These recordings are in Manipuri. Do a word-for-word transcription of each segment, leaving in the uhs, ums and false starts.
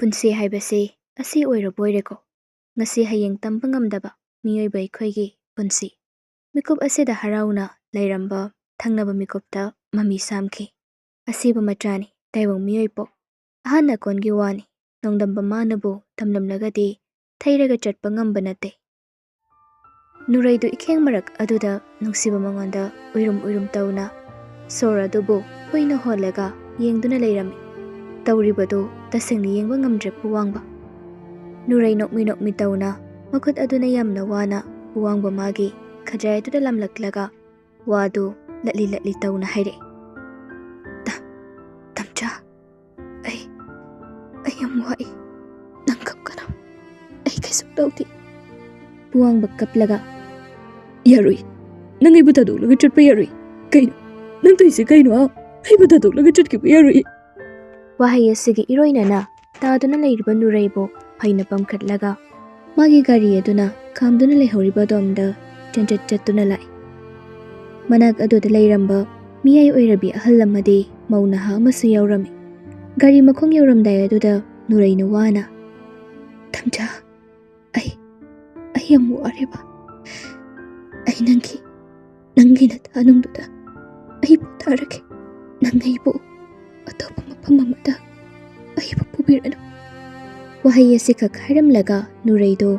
ꯄꯨꯟꯁꯤ ꯍꯥꯏꯕꯁꯤ ꯑꯁꯤ ꯑꯣꯏꯔꯕꯣꯏꯔꯦꯀꯣ꯫ ꯉꯁꯤ ꯍꯌꯦꯡ ꯇꯝꯕ ꯉꯝꯗꯕ ꯃꯤꯑꯣꯏꯕ ꯑꯩꯈꯣꯏꯒꯤ ꯄꯨꯟꯁꯤ꯫ ꯃꯤꯀꯨꯞ ꯑꯁꯤꯗ ꯍꯔꯥꯎꯅ ꯂꯩꯔꯝꯕ ꯊꯪꯅꯕ ꯃꯤꯀꯨꯞꯇ ꯃꯃꯤ ꯁꯥꯝꯈꯤ꯫ ꯑꯁꯤꯕ ꯃꯆꯥꯅꯤ, ꯇꯥꯏꯕꯪ ꯃꯤꯑꯣꯏ ꯄꯣꯛ꯫ ꯑꯍꯟ ꯑꯀꯣꯟꯒꯤ ꯋꯥꯅꯤ, ꯅꯣꯡꯗꯝꯕ ꯃꯥꯅꯕꯨ ꯇꯝꯂꯝꯂꯒꯗꯤ ꯊꯩꯔꯒ ꯆꯠꯄ ꯉꯝꯕ ꯅꯠꯇꯦ꯫ ꯅꯨꯔꯩꯗꯨ ꯏꯈꯦꯡ ꯃꯔꯛ ꯑꯗꯨꯗ ꯅꯨꯡꯁꯤꯕ ꯃꯉꯣꯟꯗ ꯎꯏꯔꯨꯝ ꯎꯏꯔꯨꯝ ꯇꯧꯅ ꯁꯣꯔ ꯑꯗꯨꯕꯨ ꯀꯨꯏꯅ ꯍꯣꯜꯂꯒ ꯌꯦꯡꯗꯨꯅ ꯂꯩꯔꯝꯃꯤ꯫ ꯇꯧꯔꯤꯕꯗꯨ ꯇꯁꯦꯡꯅ ꯌꯦꯡꯕ ꯉꯝꯗ꯭ꯔꯦ ꯄꯨꯋꯥꯡꯕ꯫ ꯅꯨꯔꯩ ꯅꯣꯛꯃꯤ ꯅꯣꯛꯃꯤ ꯇꯧꯅ ꯃꯈꯨꯠ ꯑꯗꯨꯅ ꯌꯥꯝꯅ ꯋꯥꯅ ꯄꯨꯋꯥꯡꯕ ꯃꯥꯒꯤ ꯈꯖꯥꯏ ꯑꯗꯨꯗ ꯂꯥꯝꯂꯛꯂꯒ ꯋꯥꯗꯨ ꯂꯠꯂꯤ ꯂꯠꯂꯤ ꯇꯧꯅ ꯍꯥꯏꯔꯛꯏ꯫ "ꯇ-, ꯇꯝꯆꯥ, ꯑꯩ, ꯑꯩ ꯌꯥꯝ ꯋꯥꯏ꯫ ꯅꯪ ꯀꯞꯀꯅꯨ꯫ ꯑꯩ ꯀꯩꯁꯨ ꯇꯧꯗꯦ꯫" ꯄꯨꯋꯥꯡꯕ ꯀꯞꯂꯒ, "ꯌꯥꯔꯣꯏ꯫ ꯅꯪ ꯑꯩꯕꯨ ꯊꯥꯗꯣꯛꯂꯒ ꯆꯠꯄ ꯌꯥꯔꯣꯏ꯫ ꯀꯩꯅꯣ? ꯅꯪ ꯇꯧꯔꯤꯁꯦ ꯀꯩꯅꯣ, ꯍꯥ? ꯑꯩꯕꯨ ꯊꯥꯗꯣꯛꯂꯒ ꯆꯠꯈꯤꯕ ꯌꯥꯔꯣꯏ꯫" ꯋꯥꯍꯩ ꯑꯁꯤꯒꯤ ꯏꯔꯣꯏꯅꯅ ꯇꯥꯗꯨꯅ ꯂꯩꯔꯤꯕ ꯅꯨꯔꯩꯕꯨ ꯐꯩꯅ ꯄꯝꯈꯠꯂꯒ ꯃꯥꯒꯤ ꯒꯥꯔꯤ ꯑꯗꯨꯅ ꯈꯥꯝꯗꯨꯅ ꯂꯩꯍꯧꯔꯤꯕ ꯑꯗꯣꯝꯗ ꯆꯦꯟꯆꯠ ꯆꯠꯇꯨꯅ ꯂꯥꯛꯏ꯫ ꯃꯅꯥꯛ ꯑꯗꯨꯗ ꯂꯩꯔꯝꯕ ꯃꯤꯌꯥꯏ ꯑꯣꯏꯔꯕꯤ ꯑꯍꯜ ꯑꯃꯗꯤ ꯃꯧ ꯅꯍꯥ ꯑꯃꯁꯨ ꯌꯥꯎꯔꯝꯃꯤ꯫ ꯒꯥꯔꯤ ꯃꯈꯣꯡ ꯌꯧꯔꯝꯗꯥꯏ ꯑꯗꯨꯗ ꯅꯨꯔꯩꯅ ꯋꯥꯅ, "ꯊꯝꯆꯥ, ꯑꯩ, ꯑꯩ ꯌꯥꯝ ꯋꯥꯔꯦꯕ꯫ ꯑꯩ ꯅꯪꯒꯤ, ꯅꯪꯒꯤ ꯅꯊꯥꯅꯨꯡꯗꯨꯗ ꯑꯩ ꯄꯣꯊꯥꯔꯒꯦ꯫ ꯅꯪ ꯑꯩꯕꯨ ꯑꯇꯣꯞꯄ ꯃꯐꯝ ꯑꯃꯗ ꯑꯩꯕꯨ ꯄꯨꯕꯤꯔꯅꯨ꯫" ꯋꯥꯍꯩ ꯑꯁꯤꯈꯛ ꯍꯥꯏꯔꯝꯂꯒ ꯅꯨꯔꯩꯗꯨ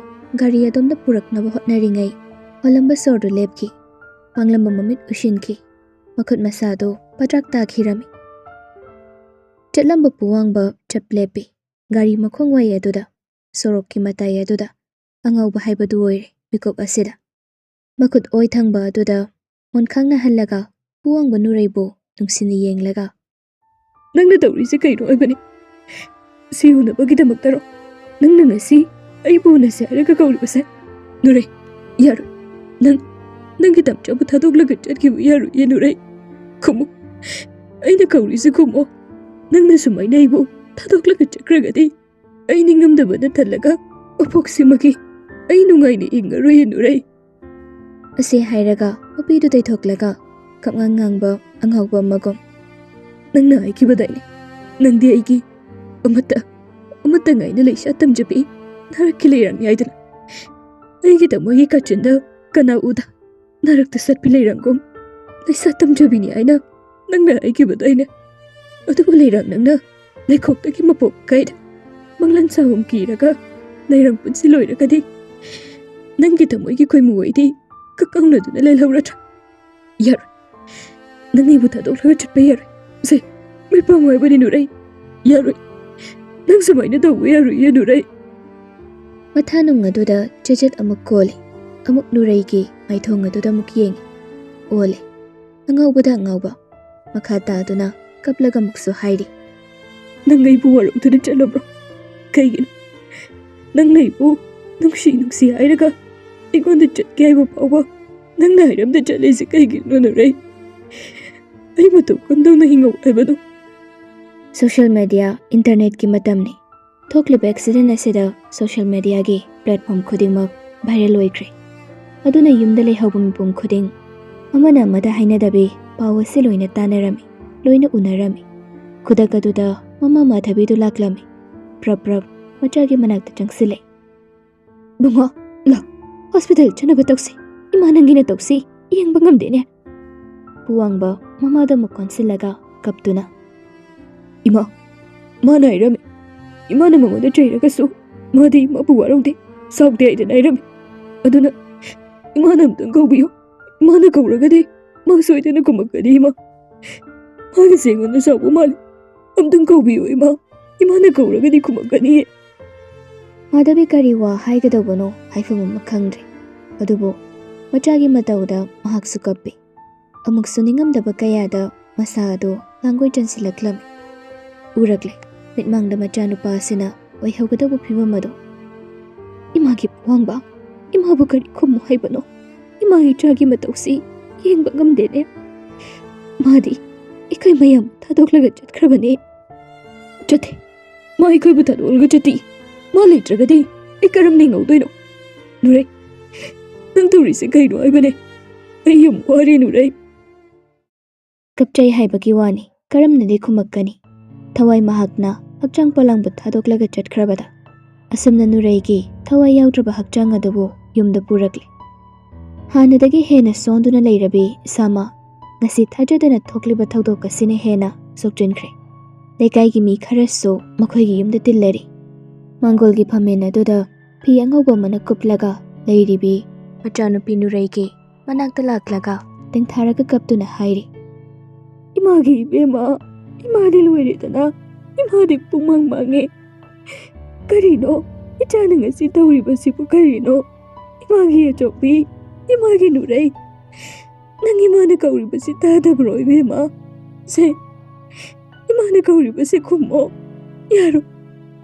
ꯒꯥꯔꯤ ꯑꯗꯣꯝꯗ ꯄꯨꯔꯛꯅꯕ ꯍꯣꯠꯅꯔꯤꯉꯩ ꯍꯣꯜꯂꯝꯕ ꯁꯣꯔꯗꯨ ꯂꯦꯞꯈꯤ꯫ ꯄꯥꯡꯂꯝꯕ ꯃꯃꯤꯠ ꯎꯏꯁꯤꯟꯈꯤ꯫ ꯃꯈꯨꯠ ꯃꯁꯥꯗꯨ ꯄꯗ꯭ꯔꯥꯛ ꯇꯥꯈꯤꯔꯝꯃꯤ꯫ ꯆꯠꯂꯝꯕ ꯄꯨꯋꯥꯡꯕ ꯆꯞ ꯂꯦꯞꯄꯤ꯫ ꯒꯥꯔꯤ ꯃꯈꯣꯡ ꯋꯥꯏ ꯑꯗꯨꯗ, ꯁꯣꯔꯣꯛꯀꯤ ꯃꯇꯥꯏ ꯑꯗꯨꯗ ꯑꯉꯥꯎꯕ ꯍꯥꯏꯕꯗꯨ ꯑꯣꯏꯔꯦ ꯃꯤꯀꯨꯞ ꯑꯁꯤꯗ꯫ ꯃꯈꯨꯠ ꯑꯣꯏ ꯊꯪꯕ ꯑꯗꯨꯗ ꯃꯣꯟꯈꯥꯡꯅ ꯍꯜꯂꯒ ꯄꯨꯋꯥꯡꯕ ꯅꯨꯔꯩꯕꯨ ꯅꯨꯡꯁꯤꯅ ꯌꯦꯡꯂꯒ, "ꯅꯪꯅ ꯇꯧꯔꯤꯁꯦ ꯀꯩꯅꯣ ꯑꯣꯏꯕꯅꯤ? ꯁꯤ ꯎꯅꯕꯒꯤꯗꯃꯛꯇꯔꯣ ꯅꯪꯅ ꯉꯁꯤ ꯑꯩꯕꯨ ꯎꯅꯁꯦ ꯍꯥꯏꯔꯒ ꯀꯧꯔꯤꯕꯁꯦ? ꯅꯨꯔꯩ, ꯌꯥꯔꯣꯏ꯫ ꯅꯪ, ꯅꯪꯒꯤ ꯇꯝꯆꯥꯕꯨ ꯊꯥꯗꯣꯛꯂꯒ ꯆꯠꯈꯤꯕ ꯌꯥꯔꯣꯏꯌꯦ, ꯅꯨꯔꯩ꯫ ꯈꯨꯝꯃꯨ꯫ ꯑꯩꯅ ꯀꯧꯔꯤꯁꯤ ꯈꯨꯝꯃꯣ꯫ ꯅꯪꯅ ꯁꯨꯃꯥꯏꯅ ꯑꯩꯕꯨ ꯊꯥꯗꯣꯛꯂꯒ ꯆꯠꯈ꯭ꯔꯒꯗꯤ ꯑꯩ ꯅꯤꯡꯉꯝꯗꯕꯅ ꯊꯜꯂꯒ ꯃꯄꯣꯛꯁꯤꯃꯒꯤ ꯑꯩ ꯅꯨꯡꯉꯥꯏꯅ ꯍꯤꯡꯉꯔꯣꯏꯌꯦ, ꯅꯨꯔꯩ꯫ ꯑꯁꯤ ꯍꯥꯏꯔꯒ ꯃꯄꯤꯗꯨ ꯇꯩꯊꯣꯛꯂꯒ ꯀꯞꯉꯥꯡ ꯉꯥꯡꯕ ꯑꯉꯥꯎꯕ ꯑꯃꯒꯨꯝ, "ꯅꯪꯅ ꯍꯥꯏꯈꯤꯕꯗꯥꯏꯅꯦ, ꯅꯪꯗꯤ ꯑꯩꯒꯤ ꯑꯃꯠꯇ, ꯑꯃꯠꯇ ꯉꯥꯏꯅ ꯂꯩꯁꯥ ꯇꯝꯖꯕꯤ ꯅꯍꯥꯔꯛꯀꯤ ꯂꯩꯔꯥꯡꯅꯤ ꯍꯥꯏꯗꯅ꯫ ꯑꯩꯒꯤ ꯊꯃꯣꯏꯒꯤ ꯀꯥꯆꯤꯟꯗ ꯀꯅꯥ ꯎꯗ ꯅꯍꯥꯔꯛꯇ ꯁꯠꯄꯤ ꯂꯩꯔꯥꯡꯒꯨꯝ ꯂꯩꯁꯥ ꯇꯝꯖꯕꯤꯅꯤ ꯍꯥꯏꯅ ꯅꯪꯅ ꯍꯥꯏꯈꯤꯕꯗꯥꯏꯅꯦ꯫ ꯑꯗꯨꯕꯨ ꯂꯩꯔꯥꯡ, ꯅꯪꯅ ꯂꯩꯈꯣꯛꯇꯒꯤ ꯃꯄꯣꯛ ꯀꯥꯏꯗ ꯃꯪꯂꯥꯟ ꯁꯥꯍꯨꯝ ꯀꯤꯔꯒ ꯂꯩꯔꯥꯡ ꯄꯨꯟꯁꯤ ꯂꯣꯏꯔꯒꯗꯤ ꯅꯪꯒꯤ ꯊꯃꯣꯏꯒꯤ ꯈꯣꯏꯃꯨ ꯑꯣꯏꯗꯤ ꯀꯛꯀꯪꯅꯗꯨꯅ ꯂꯩꯍꯧꯔꯗ꯭ꯔꯥ? ꯌꯥꯔꯣꯏ꯫ ꯅꯪ ꯑꯩꯕꯨ ꯊꯥꯗꯣꯛꯂꯒ ꯆꯠꯄ ꯌꯥꯔꯣꯏ꯫ ꯁꯦ, ꯃꯤꯄꯥꯝ ꯑꯣꯏꯕꯅꯤ, ꯅꯨꯔꯩ꯫ ꯌꯥꯔꯣꯏ꯫ ꯅꯪ ꯁꯨꯃꯥꯏꯅ ꯇꯧꯕ ꯌꯥꯔꯣꯏꯌꯦ, ꯅꯨꯔꯩ꯫" ꯃꯊꯥꯅꯨꯡ ꯑꯗꯨꯗ ꯆꯦꯆꯦꯠ ꯑꯃꯨꯛ ꯀꯣꯜꯂꯤ꯫ ꯑꯃꯨꯛ ꯅꯨꯔꯩꯒꯤ ꯃꯥꯏꯊꯣꯡ ꯑꯗꯨꯗ ꯑꯃꯨꯛ ꯌꯦꯡꯉꯤ꯫ ꯑꯣꯜꯂꯦ꯫ ꯑꯉꯥꯎꯕꯗ ꯑꯉꯥꯎꯕ꯫ ꯃꯈꯥ ꯇꯥꯗꯨꯅ ꯀꯞꯂꯒ ꯑꯃꯨꯛꯁꯨ ꯍꯥꯏꯔꯤ꯫ "ꯅꯪ ꯑꯩꯕꯨ ꯋꯥꯔꯧꯗꯨꯅ ꯆꯠꯂꯕ꯭ꯔꯣ? ꯀꯩꯒꯤꯅꯣ? ꯅꯪꯅ ꯑꯩꯕꯨ ꯅꯨꯡꯁꯤ ꯅꯨꯡꯁꯤ ꯍꯥꯏꯔꯒ ꯑꯩꯉꯣꯟꯗ ꯆꯠꯀꯦ ꯍꯥꯏꯕ ꯐꯥꯎꯕ ꯅꯪꯅ ꯍꯥꯏꯔꯝꯗ ꯆꯠꯂꯤꯁꯤ ꯀꯩꯒꯤꯅꯣ, ꯅꯨꯔꯩ? ꯑꯩ ꯃꯇꯧ ꯀꯝꯗꯧꯅ ꯍꯤꯡꯍꯧ ꯍꯥꯏꯕꯅꯣ?" ꯁꯣꯁꯤꯌꯦꯜ ꯃꯦꯗꯤꯌꯥ, ꯏꯟꯇꯔꯅꯦꯠꯀꯤ ꯃꯇꯝꯅꯤ꯫ ꯊꯣꯛꯂꯤꯕ ꯑꯦꯛꯁꯤꯗꯦꯟ ꯑꯁꯤꯗ ꯁꯣꯁꯤꯌꯦꯜ ꯃꯦꯗꯤꯌꯥꯒꯤ ꯄ꯭ꯂꯦꯠꯐꯣꯝ ꯈꯨꯗꯤꯡꯃꯛ ꯚꯥꯏꯔꯦꯜ ꯑꯣꯏꯈ꯭ꯔꯦ꯫ ꯑꯗꯨꯅ ꯌꯨꯝꯗ ꯂꯩꯍꯧꯕ ꯃꯤꯄꯨꯝ ꯈꯨꯗꯤꯡ ꯑꯃꯅ ꯑꯃꯗ ꯍꯥꯏꯅꯗꯕꯤ ꯄꯥꯎ ꯑꯁꯤ ꯂꯣꯏꯅ ꯇꯥꯅꯔꯝꯃꯤ, ꯂꯣꯏꯅ ꯎꯅꯔꯝꯃꯤ꯫ ꯈꯨꯗꯛ ꯑꯗꯨꯗ ꯃꯃꯥ ꯃꯥꯙꯕꯤꯗꯨ ꯂꯥꯛꯂꯝꯃꯤ꯫ ꯄ꯭ꯔꯞ ꯄ꯭ꯔꯞ ꯃꯆꯥꯒꯤ ꯃꯅꯥꯛꯇ ꯆꯪꯁꯤꯜꯂꯦ꯫ "ꯕꯨꯡꯉꯣ, ꯂꯥꯛ, ꯍꯣꯁꯄꯤꯇꯥꯜ ꯆꯠꯅꯕ ꯇꯧꯁꯤ꯫ ꯏꯃꯥ ꯅꯪꯒꯤ ꯅꯇꯧꯁꯤ ꯌꯦꯡꯕ ꯉꯝꯗꯦꯅꯦ꯫" ꯄꯨꯋꯥꯡꯕ ꯃꯃꯥꯗ ꯑꯃꯨꯛ ꯀꯣꯟꯁꯤꯜꯂꯒ ꯀꯞꯇꯨꯅ, "ꯏꯃꯥ, ꯃꯥꯅ ꯍꯥꯏꯔꯝꯃꯤ꯫ ꯏꯃꯥꯅ ꯃꯉꯣꯟꯗ ꯆꯩꯔꯒꯁꯨ ꯃꯥꯗꯤ ꯏꯃꯥꯕꯨ ꯋꯥꯔꯧꯗꯦ, ꯁꯥꯎꯗꯦ ꯍꯥꯏꯗꯅ ꯍꯥꯏꯔꯝꯃꯤ꯫ ꯑꯗꯨꯅ ꯏꯃꯥꯅ ꯑꯝꯇꯪ ꯀꯧꯕꯤꯌꯨ꯫ ꯏꯃꯥꯅ ꯀꯧꯔꯒꯗꯤ ꯃꯥ ꯁꯣꯏꯗꯅ ꯈꯨꯝꯃꯛꯀꯅꯤ, ꯏꯃꯥ꯫ ꯃꯥꯒꯤꯁꯦ ꯑꯩꯉꯣꯟꯗ ꯁꯥꯎꯕ ꯃꯥꯜꯂꯤ꯫ ꯑꯝꯇꯪ ꯀꯧꯕꯤꯌꯨ, ꯏꯃꯥ꯫ ꯏꯃꯥꯅ ꯀꯧꯔꯒꯗꯤ ꯈꯨꯝꯃꯛꯀꯅꯤꯌꯦ꯫" ꯃꯥꯙꯕꯤ ꯀꯔꯤ ꯋꯥ ꯍꯥꯏꯒꯗꯧꯕꯅꯣ ꯍꯥꯏꯐꯝ ꯑꯃ ꯈꯪꯗ꯭ꯔꯦ꯫ ꯑꯗꯨꯕꯨ ꯃꯆꯥꯒꯤ ꯃꯇꯧꯗ ꯃꯍꯥꯛꯁꯨ ꯀꯞꯄꯤ꯫ ꯑꯃꯨꯛꯁꯨ ꯅꯤꯡꯉꯝꯗꯕ ꯀꯌꯥꯗ ꯃꯁꯥ ꯑꯗꯨ ꯂꯥꯡꯒꯣꯏ ꯆꯟꯁꯤꯜꯂꯛꯂꯝꯃꯤ꯫ ꯎꯔꯛꯂꯦ꯫ ꯃꯤꯠꯃꯥꯡꯗ ꯃꯆꯥꯅꯨꯄꯥ ꯑꯁꯤꯅ ꯑꯣꯏꯍꯧꯒꯗꯧꯕ ꯐꯤꯕꯝ ꯑꯗꯣ꯫ "ꯏꯃꯥꯒꯤ ꯄꯨꯋꯥꯡꯕ, ꯏꯃꯥꯕꯨ ꯀꯔꯤ ꯈꯨꯝꯃꯨ ꯍꯥꯏꯕꯅꯣ? ꯏꯃꯥ ꯏꯆꯥꯒꯤ ꯃꯇꯧꯁꯤ ꯌꯦꯡꯕ ꯉꯝꯗꯦꯅꯦ꯫ ꯃꯥꯗꯤ ꯑꯩꯈꯣꯏ ꯃꯌꯥꯝ ꯊꯥꯗꯣꯛꯂꯒ ꯆꯠꯈ꯭ꯔꯕꯅꯦ꯫ ꯆꯠꯇꯦ, ꯃꯥ ꯑꯩꯈꯣꯏꯕꯨ ꯊꯥꯗꯣꯛꯂꯒ ꯆꯠꯇꯦ꯫ ꯃꯥ ꯂꯩꯇ꯭ꯔꯒꯗꯤ ꯑꯩ ꯀꯔꯝꯅ ꯍꯤꯡꯍꯧꯗꯣꯏꯅꯣ? ꯅꯨꯔꯩ, ꯅꯪ ꯇꯧꯔꯤꯁꯦ ꯀꯩꯅꯣ ꯍꯥꯏꯕꯅꯦ? ꯑꯩ ꯌꯥꯝ ꯋꯥꯔꯦ, ꯅꯨꯔꯩ꯫" ꯀꯞꯆꯩ ꯍꯥꯏꯕꯒꯤ ꯋꯥꯅꯤ, ꯀꯔꯝꯅꯗꯤ ꯈꯨꯝꯃꯛꯀꯅꯤ? ꯊꯋꯥꯏ ꯃꯍꯥꯛꯅ ꯍꯛꯆꯥꯡ ꯄꯣꯂꯥꯡꯕꯨ ꯊꯥꯗꯣꯛꯂꯒ ꯆꯠꯈ꯭ꯔꯕꯗ꯫ ꯑꯁꯨꯝꯅ ꯅꯨꯔꯩꯒꯤ ꯊꯋꯥꯏ ꯌꯥꯎꯗ꯭ꯔꯕ ꯍꯛꯆꯥꯡ ꯑꯗꯨꯕꯨ ꯌꯨꯝꯗ ꯄꯨꯔꯛꯂꯦ꯫ ꯍꯥꯟꯅꯗꯒꯤ ꯍꯦꯟꯅ ꯁꯣꯟꯗꯨꯅ ꯂꯩꯔꯕꯤ ꯁꯃꯥ ꯉꯁꯤ ꯊꯥꯖꯗꯅ ꯊꯣꯛꯂꯤꯕ ꯊꯧꯗꯣꯛ ꯑꯁꯤꯅ ꯍꯦꯟꯅ ꯁꯣꯛꯆꯤꯟꯈ꯭ꯔꯦ꯫ ꯂꯩꯀꯥꯏꯒꯤ ꯃꯤ ꯈꯔꯁꯨ ꯃꯈꯣꯏꯒꯤ ꯌꯨꯝꯗ ꯇꯤꯜꯂꯔꯤ꯫ ꯃꯥꯡꯒꯣꯜꯒꯤ ꯐꯝꯃꯦꯟ ꯑꯗꯨꯗ ꯐꯤ ꯑꯉꯧꯕ ꯑꯃꯅ ꯀꯨꯞꯂꯒ ꯂꯩꯔꯤꯕꯤ ꯃꯆꯥꯅꯨꯄꯤ ꯅꯨꯔꯩꯒꯤ ꯃꯅꯥꯛꯇ ꯂꯥꯛꯂꯒ ꯇꯦꯡꯊꯥꯔꯒ ꯀꯞꯇꯨꯅ ꯍꯥꯏꯔꯤ, "ꯏꯃꯥꯒꯤ ꯏꯕꯦꯝꯃ, ꯏꯃꯥꯗꯤ ꯂꯣꯏꯔꯦꯗꯅ, ꯏꯃꯥꯗꯤ ꯄꯨꯡꯃꯥꯡ ꯃꯥꯡꯉꯦ꯫ ꯀꯔꯤꯅꯣ ꯏꯆꯥꯅ ꯉꯁꯤ ꯇꯧꯔꯤꯕꯁꯤꯕꯨ ꯀꯔꯤꯅꯣ? ꯏꯃꯥꯒꯤ ꯑꯆꯧꯕꯤ, ꯏꯃꯥꯒꯤ ꯅꯨꯔꯩ, ꯅꯪ ꯏꯃꯥꯅ ꯀꯧꯔꯤꯕꯁꯤ ꯇꯥꯗꯕ꯭ꯔꯣ ꯏꯕꯦꯝꯃ? ꯁꯦ, ꯏꯃꯥꯅ ꯀꯧꯔꯤꯕꯁꯤ ꯈꯨꯝꯃꯣ꯫ ꯌꯥꯔꯣꯏ,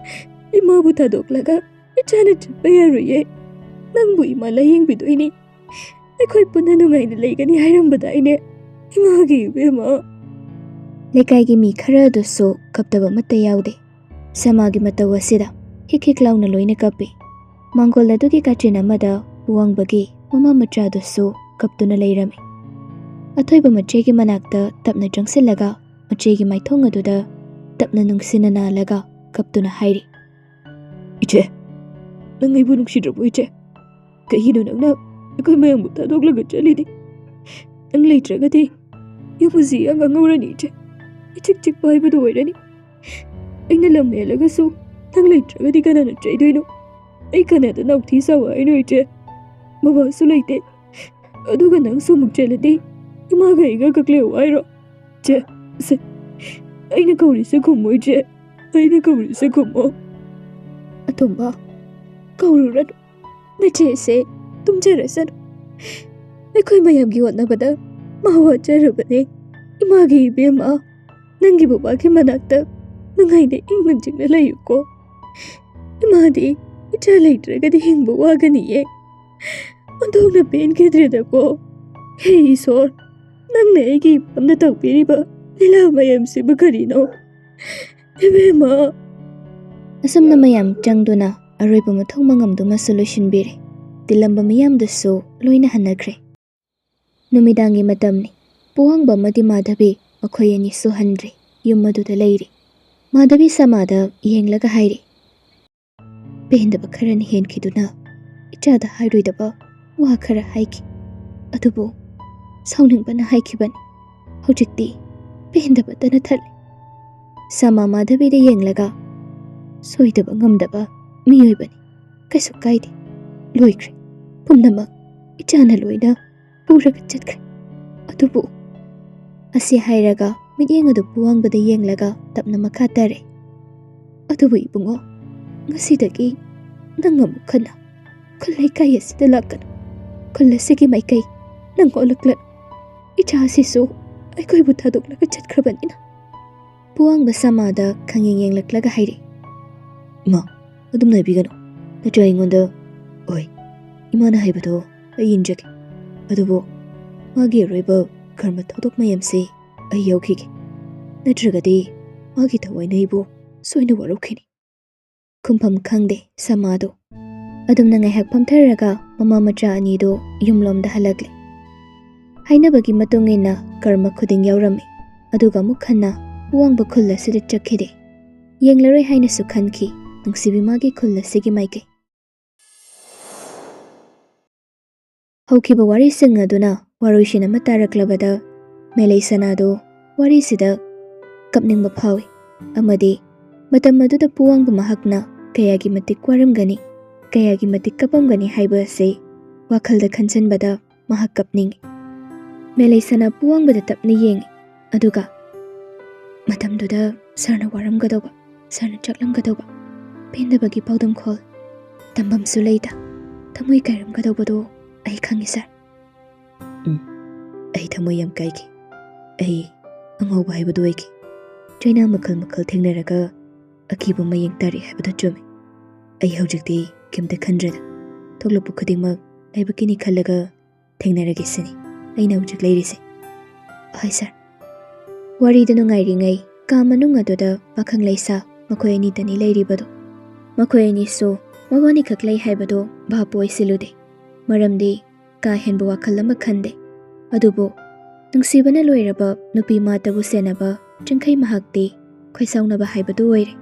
ꯏꯃꯥꯕꯨ ꯊꯥꯗꯣꯛꯂꯒ ꯏꯆꯥꯅ ꯆꯠꯄ ꯌꯥꯔꯣꯏꯌꯦ꯫ ꯅꯪꯕꯨ ꯏꯃꯥ ꯂꯥꯌꯦꯡꯕꯤꯗꯣꯏꯅꯤ꯫ ꯑꯩꯈꯣꯏ ꯄꯨꯟꯅ ꯅꯨꯡꯉꯥꯏꯅ ꯂꯩꯒꯅꯤ ꯍꯥꯏꯔꯝꯕꯗꯥꯏꯅꯦ, ꯏꯃꯥꯒꯤ ꯏꯕꯦꯝꯃ꯫" ꯂꯩꯀꯥꯏꯒꯤ ꯃꯤ ꯈꯔ ꯑꯗꯨꯁꯨ ꯀꯞꯇꯕ ꯑꯃꯠꯇ ꯌꯥꯎꯗꯦ꯫ ꯁꯃꯥꯒꯤ ꯃꯇꯧ ꯑꯁꯤꯗ ꯍꯤꯛ ꯍꯤꯛ ꯂꯥꯎꯅ ꯂꯣꯏꯅ ꯀꯞꯄꯤ꯫ ꯃꯥꯡꯒꯣꯜ ꯑꯗꯨꯒꯤ ꯀꯥꯆꯤꯟ ꯑꯃꯗ ꯄꯨꯋꯥꯡꯕꯒꯤ ꯃꯃꯥ ꯃꯆꯥꯗꯨꯁꯨ ꯀꯞꯇꯨꯅ ꯂꯩꯔꯝꯃꯤ꯫ ꯑꯊꯣꯏꯕ ꯃꯆꯦꯒꯤ ꯃꯅꯥꯛꯇ ꯇꯞꯅ ꯆꯪꯁꯤꯜꯂꯒ ꯃꯆꯦꯒꯤ ꯃꯥꯏꯊꯣꯡ ꯑꯗꯨꯗ ꯇꯞꯅ ꯅꯨꯡꯁꯤꯅ ꯅꯥꯜꯂꯒ ꯀꯞꯇꯨꯅ ꯍꯥꯏꯔꯤ, "ꯏꯆꯦ, ꯅꯪ ꯑꯩꯕꯨ ꯅꯨꯡꯁꯤꯗ꯭ꯔꯕꯣ ꯏꯆꯦ? ꯀꯩꯒꯤꯅꯣ ꯅꯪꯅ ꯑꯩꯈꯣꯏ ꯃꯌꯥꯝꯕꯨ ꯊꯥꯗꯣꯛꯂꯒ ꯆꯠꯂꯤꯗꯤ? ꯅꯪ ꯂꯩꯇ꯭ꯔꯒꯗꯤ ꯌꯨꯝ ꯑꯁꯤ ꯏꯌꯥꯡ ꯌꯥꯡꯍꯧꯔꯅꯤ ꯏꯆꯦ꯫ ꯏꯆꯤꯛ ꯆꯤꯛꯄ ꯍꯥꯏꯕꯗꯨ ꯑꯣꯏꯔꯅꯤ꯫ ꯑꯩꯅ ꯂꯝ ꯍꯦꯜꯂꯒꯁꯨ ꯅꯪ ꯂꯩꯇ꯭ꯔꯒꯗꯤ ꯀꯅꯥꯅ ꯆꯩꯗꯣꯏꯅꯣ? ꯑꯩ ꯀꯅꯥꯗ ꯅꯥꯎꯊꯤ ꯁꯥꯎ ꯍꯥꯏꯅꯣ ꯏꯆꯦ? ꯕꯕꯥꯁꯨ ꯂꯩꯇꯦ꯫ ꯑꯗꯨꯒ ꯅꯪꯁꯨ ꯑꯃꯨꯛ ꯆꯦꯜꯂꯗꯤ ꯏꯃꯥꯒ ꯑꯩꯒ ꯀꯛꯂꯦꯎ ꯍꯥꯏꯔꯣ? ꯆꯦ, ꯁꯦ, ꯑꯩꯅ ꯀꯧꯔꯤꯁꯦ ꯈꯨꯝꯃꯣ ꯏꯆꯦ꯫ ꯑꯩꯅ ꯀꯧꯔꯤꯁꯦ ꯈꯨꯝꯃꯣ꯫" "ꯑꯇꯣꯝꯕ, ꯀꯧꯔꯨꯔꯅꯨ꯫ ꯅꯆꯦꯁꯦ ꯇꯨꯝꯖꯔꯁꯅꯨ꯫ ꯑꯩꯈꯣꯏ ꯃꯌꯥꯝꯒꯤ ꯍꯣꯠꯅꯕꯗ ꯃꯥ ꯋꯥꯖꯔꯕꯅꯦ꯫ ꯏꯃꯥꯒꯤ ꯏꯕꯦꯝꯃ, ꯅꯪꯒꯤ ꯕꯕꯥꯒꯤ ꯃꯅꯥꯛꯇ ꯅꯨꯡꯉꯥꯏꯅ ꯏꯪꯅ ꯆꯤꯛꯅ ꯂꯩꯌꯨꯀꯣ꯫ ꯏꯃꯥꯗꯤ ꯏꯆꯥ ꯂꯩꯇ꯭ꯔꯒꯗꯤ ꯍꯤꯡꯕ ꯋꯥꯒꯅꯤꯌꯦ꯫ ꯑꯣꯟꯊꯣꯛꯅ ꯄꯦꯟꯈꯤꯗ꯭ꯔꯦꯗꯀꯣ꯫ ꯍꯦ ꯏꯁꯣꯔ, ꯅꯪꯅ ꯑꯩꯒꯤ ꯏꯄꯥꯝꯗ ꯇꯧꯕꯤꯔꯤꯕ ꯂꯤꯂꯥ ꯃꯌꯥꯝꯁꯤꯕꯨ ꯀꯔꯤꯅꯣ? ꯏꯕꯦꯝꯃ꯫ ꯑꯁꯨꯝꯅ ꯃꯌꯥꯝ ꯆꯪꯗꯨꯅ ꯑꯔꯣꯏꯕ ꯃꯊꯧ ꯃꯉꯝꯗꯨꯃꯁꯨ ꯂꯣꯏꯁꯤꯟꯕꯤꯔꯦ꯫ ꯇꯤꯜꯂꯝꯕ ꯃꯤꯌꯥꯝꯗꯨꯁꯨ ꯂꯣꯏꯅ ꯍꯟꯅꯈ꯭ꯔꯦ꯫ ꯅꯨꯃꯤꯗꯥꯡꯒꯤ ꯃꯇꯝꯅꯤ꯫ ꯄꯨꯋꯥꯡꯕ ꯑꯃꯗꯤ ꯃꯥꯙꯕꯤ ꯃꯈꯣꯏ ꯑꯅꯤꯁꯨ ꯍꯟꯗ꯭ꯔꯤ꯫ ꯌꯨꯝ ꯑꯗꯨꯗ ꯂꯩꯔꯤ꯫ ꯃꯥꯙꯕꯤ ꯁꯃꯥꯗ ꯌꯦꯡꯂꯒ ꯍꯥꯏꯔꯤ, "ꯄꯦꯟꯗꯕ ꯈꯔꯅ ꯍꯦꯟꯈꯤꯗꯨꯅ ꯏꯆꯥꯗ ꯍꯥꯏꯔꯣꯏꯗꯕ ꯋꯥ ꯈꯔ ꯍꯥꯏꯈꯤ꯫ ꯑꯗꯨꯕꯨ ꯁꯥꯎꯅꯤꯡꯕꯅ ꯍꯥꯏꯈꯤꯕꯅꯤ꯫ ꯍꯧꯖꯤꯛꯇꯤ ꯄꯦꯟꯗꯕꯇꯅ ꯊꯜꯂꯤ꯫" ꯁꯃꯥ ꯃꯥꯙꯕꯤꯗ ꯌꯦꯡꯂꯒ, "ꯁꯣꯏꯗꯕ ꯉꯝꯗꯕ ꯃꯤꯑꯣꯏꯕꯅꯤ꯫ ꯀꯩꯁꯨ ꯀꯥꯏꯗꯦ꯫ ꯂꯣꯏꯈ꯭ꯔꯦ꯫ ꯄꯨꯝꯅꯃꯛ ꯏꯆꯥꯅ ꯂꯣꯏꯅ ꯄꯨꯔꯒ ꯆꯠꯈ꯭ꯔꯦ꯫ ꯑꯗꯨꯕꯨ," ꯑꯁꯤ ꯍꯥꯏꯔꯒ ꯃꯤꯠꯌꯦꯡ ꯑꯗꯨ ꯄꯨꯋꯥꯡꯕꯗ ꯌꯦꯡꯂꯒ ꯇꯞꯅ ꯃꯈꯥ ꯇꯥꯔꯦ, "ꯑꯗꯨꯕꯨ ꯏꯕꯨꯡꯉꯣ, ꯉꯁꯤꯗꯒꯤ ꯅꯪ ꯑꯃꯨꯛ ꯍꯟꯅ ꯈꯨꯜ ꯂꯩꯀꯥꯏ ꯑꯁꯤꯗ ꯂꯥꯛꯀꯅꯨ꯫ ꯈꯨꯜ ꯑꯁꯤꯒꯤ ꯃꯥꯏꯀꯩ ꯅꯪ ꯑꯣꯜꯂꯛꯂꯅꯨ꯫ ꯏꯆꯥ ꯑꯁꯤꯁꯨ ꯑꯩꯈꯣꯏꯕꯨ ꯊꯥꯗꯣꯛꯂꯒ ꯆꯠꯈ꯭ꯔꯕꯅꯤꯅ꯫" ꯄꯨꯋꯥꯡꯕ ꯁꯃꯥꯗ ꯈꯪꯌꯦꯡ ꯌꯦꯡꯂꯛꯂꯒ ꯍꯥꯏꯔꯤ, "ꯏꯃꯥ, ꯑꯗꯨꯝ ꯍꯥꯏꯕꯤꯒꯅꯨ꯫ ꯅꯠꯇ꯭ꯔ ꯑꯩꯉꯣꯟꯗ, ꯍꯣꯏ, ꯏꯃꯥꯅ ꯍꯥꯏꯕꯗꯣ ꯑꯩ ꯏꯟꯖꯒꯦ꯫ ꯑꯗꯨꯕꯨ ꯃꯥꯒꯤ ꯑꯔꯣꯏꯕ ꯀꯔꯃ ꯊꯧꯗꯣꯛ ꯃꯌꯥꯝꯁꯤ ꯑꯩ ꯌꯥꯎꯈꯤꯒꯦ꯫ ꯅꯠꯇ꯭ꯔꯒꯗꯤ ꯃꯥꯒꯤ ꯊꯋꯥꯏꯅ ꯑꯩꯕꯨ ꯁꯣꯏꯅ ꯋꯥꯔꯧꯈꯤꯅꯤ꯫" ꯈꯨꯝꯐꯝ ꯈꯪꯗꯦ ꯁꯃꯥꯗꯣ꯫ ꯑꯗꯨꯝꯅ ꯉꯥꯏꯍꯥꯛ ꯐꯝꯊꯔꯒ ꯃꯃꯥ ꯃꯆꯥ ꯑꯅꯤꯗꯣ ꯌꯨꯝꯂꯣꯝꯗ ꯍꯜꯂꯛꯂꯦ꯫ ꯍꯥꯏꯅꯕꯒꯤ ꯃꯇꯨꯡ ꯏꯟꯅ ꯀꯔꯃ ꯈꯨꯗꯤꯡ ꯌꯥꯎꯔꯝꯃꯤ꯫ ꯑꯗꯨꯒ ꯑꯃꯨꯛ ꯍꯟꯅ ꯄꯨꯋꯥꯡꯕ ꯈꯨꯜ ꯑꯁꯤꯗ ꯆꯠꯈꯤꯗꯦ꯫ ꯌꯦꯡꯂꯔꯣꯏ ꯍꯥꯏꯅꯁꯨ ꯈꯟꯈꯤ ꯅꯨꯡꯁꯤꯕꯤ ꯃꯥꯒꯤ ꯈꯨꯜ ꯑꯁꯤꯒꯤ ꯃꯥꯏꯀꯩ꯫ ꯍꯧꯈꯤꯕ ꯋꯥꯔꯤꯁꯤꯡ ꯑꯗꯨꯅ ꯋꯥꯔꯣꯏꯁꯤꯟ ꯑꯃ ꯇꯥꯔꯛꯂꯕꯗ ꯃꯦꯂꯩ ꯁꯅꯥꯗꯣ ꯋꯥꯔꯤꯁꯤꯗ ꯀꯞꯅꯤꯡꯕ ꯐꯥꯎꯏ꯫ ꯑꯃꯗꯤ ꯃꯇꯝ ꯑꯗꯨꯗ ꯄꯨꯋꯥꯡꯕ ꯃꯍꯥꯛꯅ ꯀꯌꯥꯒꯤ ꯃꯇꯤꯛ ꯋꯥꯔꯝꯒꯅꯤ, ꯀꯌꯥꯒꯤ ꯃꯇꯤꯛ ꯀꯞꯄꯝꯒꯅꯤ ꯍꯥꯏꯕ ꯑꯁꯤ ꯋꯥꯈꯜꯗ ꯈꯟꯖꯟꯕꯗ ꯃꯍꯥꯛ ꯀꯞꯅꯤꯡꯏ꯫ ꯃꯦꯂꯩ ꯁꯅꯥ ꯄꯨꯋꯥꯡꯕꯗ ꯇꯞꯅ ꯌꯦꯡꯏ꯫ ꯑꯗꯨꯒ ꯃꯇꯝꯗꯨꯗ ꯁꯥꯔꯅ ꯋꯥꯔꯝꯒꯗꯧꯕ, ꯁꯥꯔꯅ ꯆꯥꯛꯂꯝꯒꯗꯧꯕ, ꯄꯦꯟꯗꯕꯒꯤ ꯄꯥꯎꯗꯝꯈꯣꯜ ꯇꯝꯐꯝꯁꯨ ꯂꯩꯇ ꯊꯃꯣꯏ ꯀꯥꯏꯔꯝꯒꯗꯧꯕꯗꯣ ꯑꯩ ꯈꯪꯏ ꯁꯥꯔ꯫ ꯎꯝ, ꯑꯩ ꯊꯃꯣꯏ ꯌꯥꯝ ꯀꯥꯏꯈꯤ꯫ ꯑꯩ ꯑꯉꯥꯎꯕ ꯍꯥꯏꯕꯗꯨ ꯑꯣꯏꯈꯤ꯫ ꯆꯩꯅꯥ ꯃꯈꯜ ꯃꯈꯜ ꯊꯦꯡꯅꯔꯒ ꯑꯀꯤꯕ ꯃꯌꯦꯡ ꯇꯥꯔꯛꯑꯦ ꯍꯥꯏꯕꯗꯨ ꯆꯨꯝꯃꯤ꯫ ꯑꯩ ꯍꯧꯖꯤꯛꯇꯤ ꯀꯩꯝꯇ ꯈꯟꯗ꯭ꯔꯦꯗ꯫ ꯊꯣꯛꯂꯛꯄ ꯈꯨꯗꯤꯡꯃꯛ ꯂꯥꯏꯕꯛꯀꯤꯅꯤ ꯈꯜꯂꯒ ꯊꯦꯡꯅꯔꯒꯦ ꯁꯤꯅꯤ ꯑꯩꯅ ꯍꯧꯖꯤꯛ ꯂꯩꯔꯤꯁꯦ꯫ ꯍꯣꯏ ꯁꯥꯔ꯫ ꯋꯥꯔꯤꯗꯨ ꯅꯨꯡꯉꯥꯏꯔꯤꯉꯩ ꯀꯥ ꯃꯅꯨꯡ ꯑꯗꯨꯗ ꯄꯥꯈꯪ ꯂꯩꯁꯥ ꯃꯈꯣꯏ ꯑꯅꯤꯇꯅꯤ ꯂꯩꯔꯤꯕꯗꯣ꯫ ꯃꯈꯣꯏ ꯑꯅꯤꯁꯨ ꯃꯕꯥꯅꯤꯈꯛ ꯂꯩ ꯍꯥꯏꯕꯗꯨ ꯚꯥꯞ ꯑꯣꯏꯁꯤꯜꯂꯨꯗꯦ꯫ ꯃꯔꯝꯗꯤ ꯀꯥ ꯍꯦꯟꯕ ꯋꯥꯈꯜ ꯑꯃ ꯈꯟꯗꯦ꯫ ꯑꯗꯨꯕꯨ ꯅꯨꯡꯁꯤꯕꯅ ꯂꯣꯏꯔꯕ ꯅꯨꯄꯤ ꯃꯥꯇꯕꯨ ꯁꯦꯟꯅꯕ ꯆꯤꯡꯈꯩ ꯃꯍꯥꯛꯇꯤ ꯈꯣꯏꯁꯥꯎꯅꯕ ꯍꯥꯏꯕꯗꯨ ꯑꯣꯏꯔꯦ꯫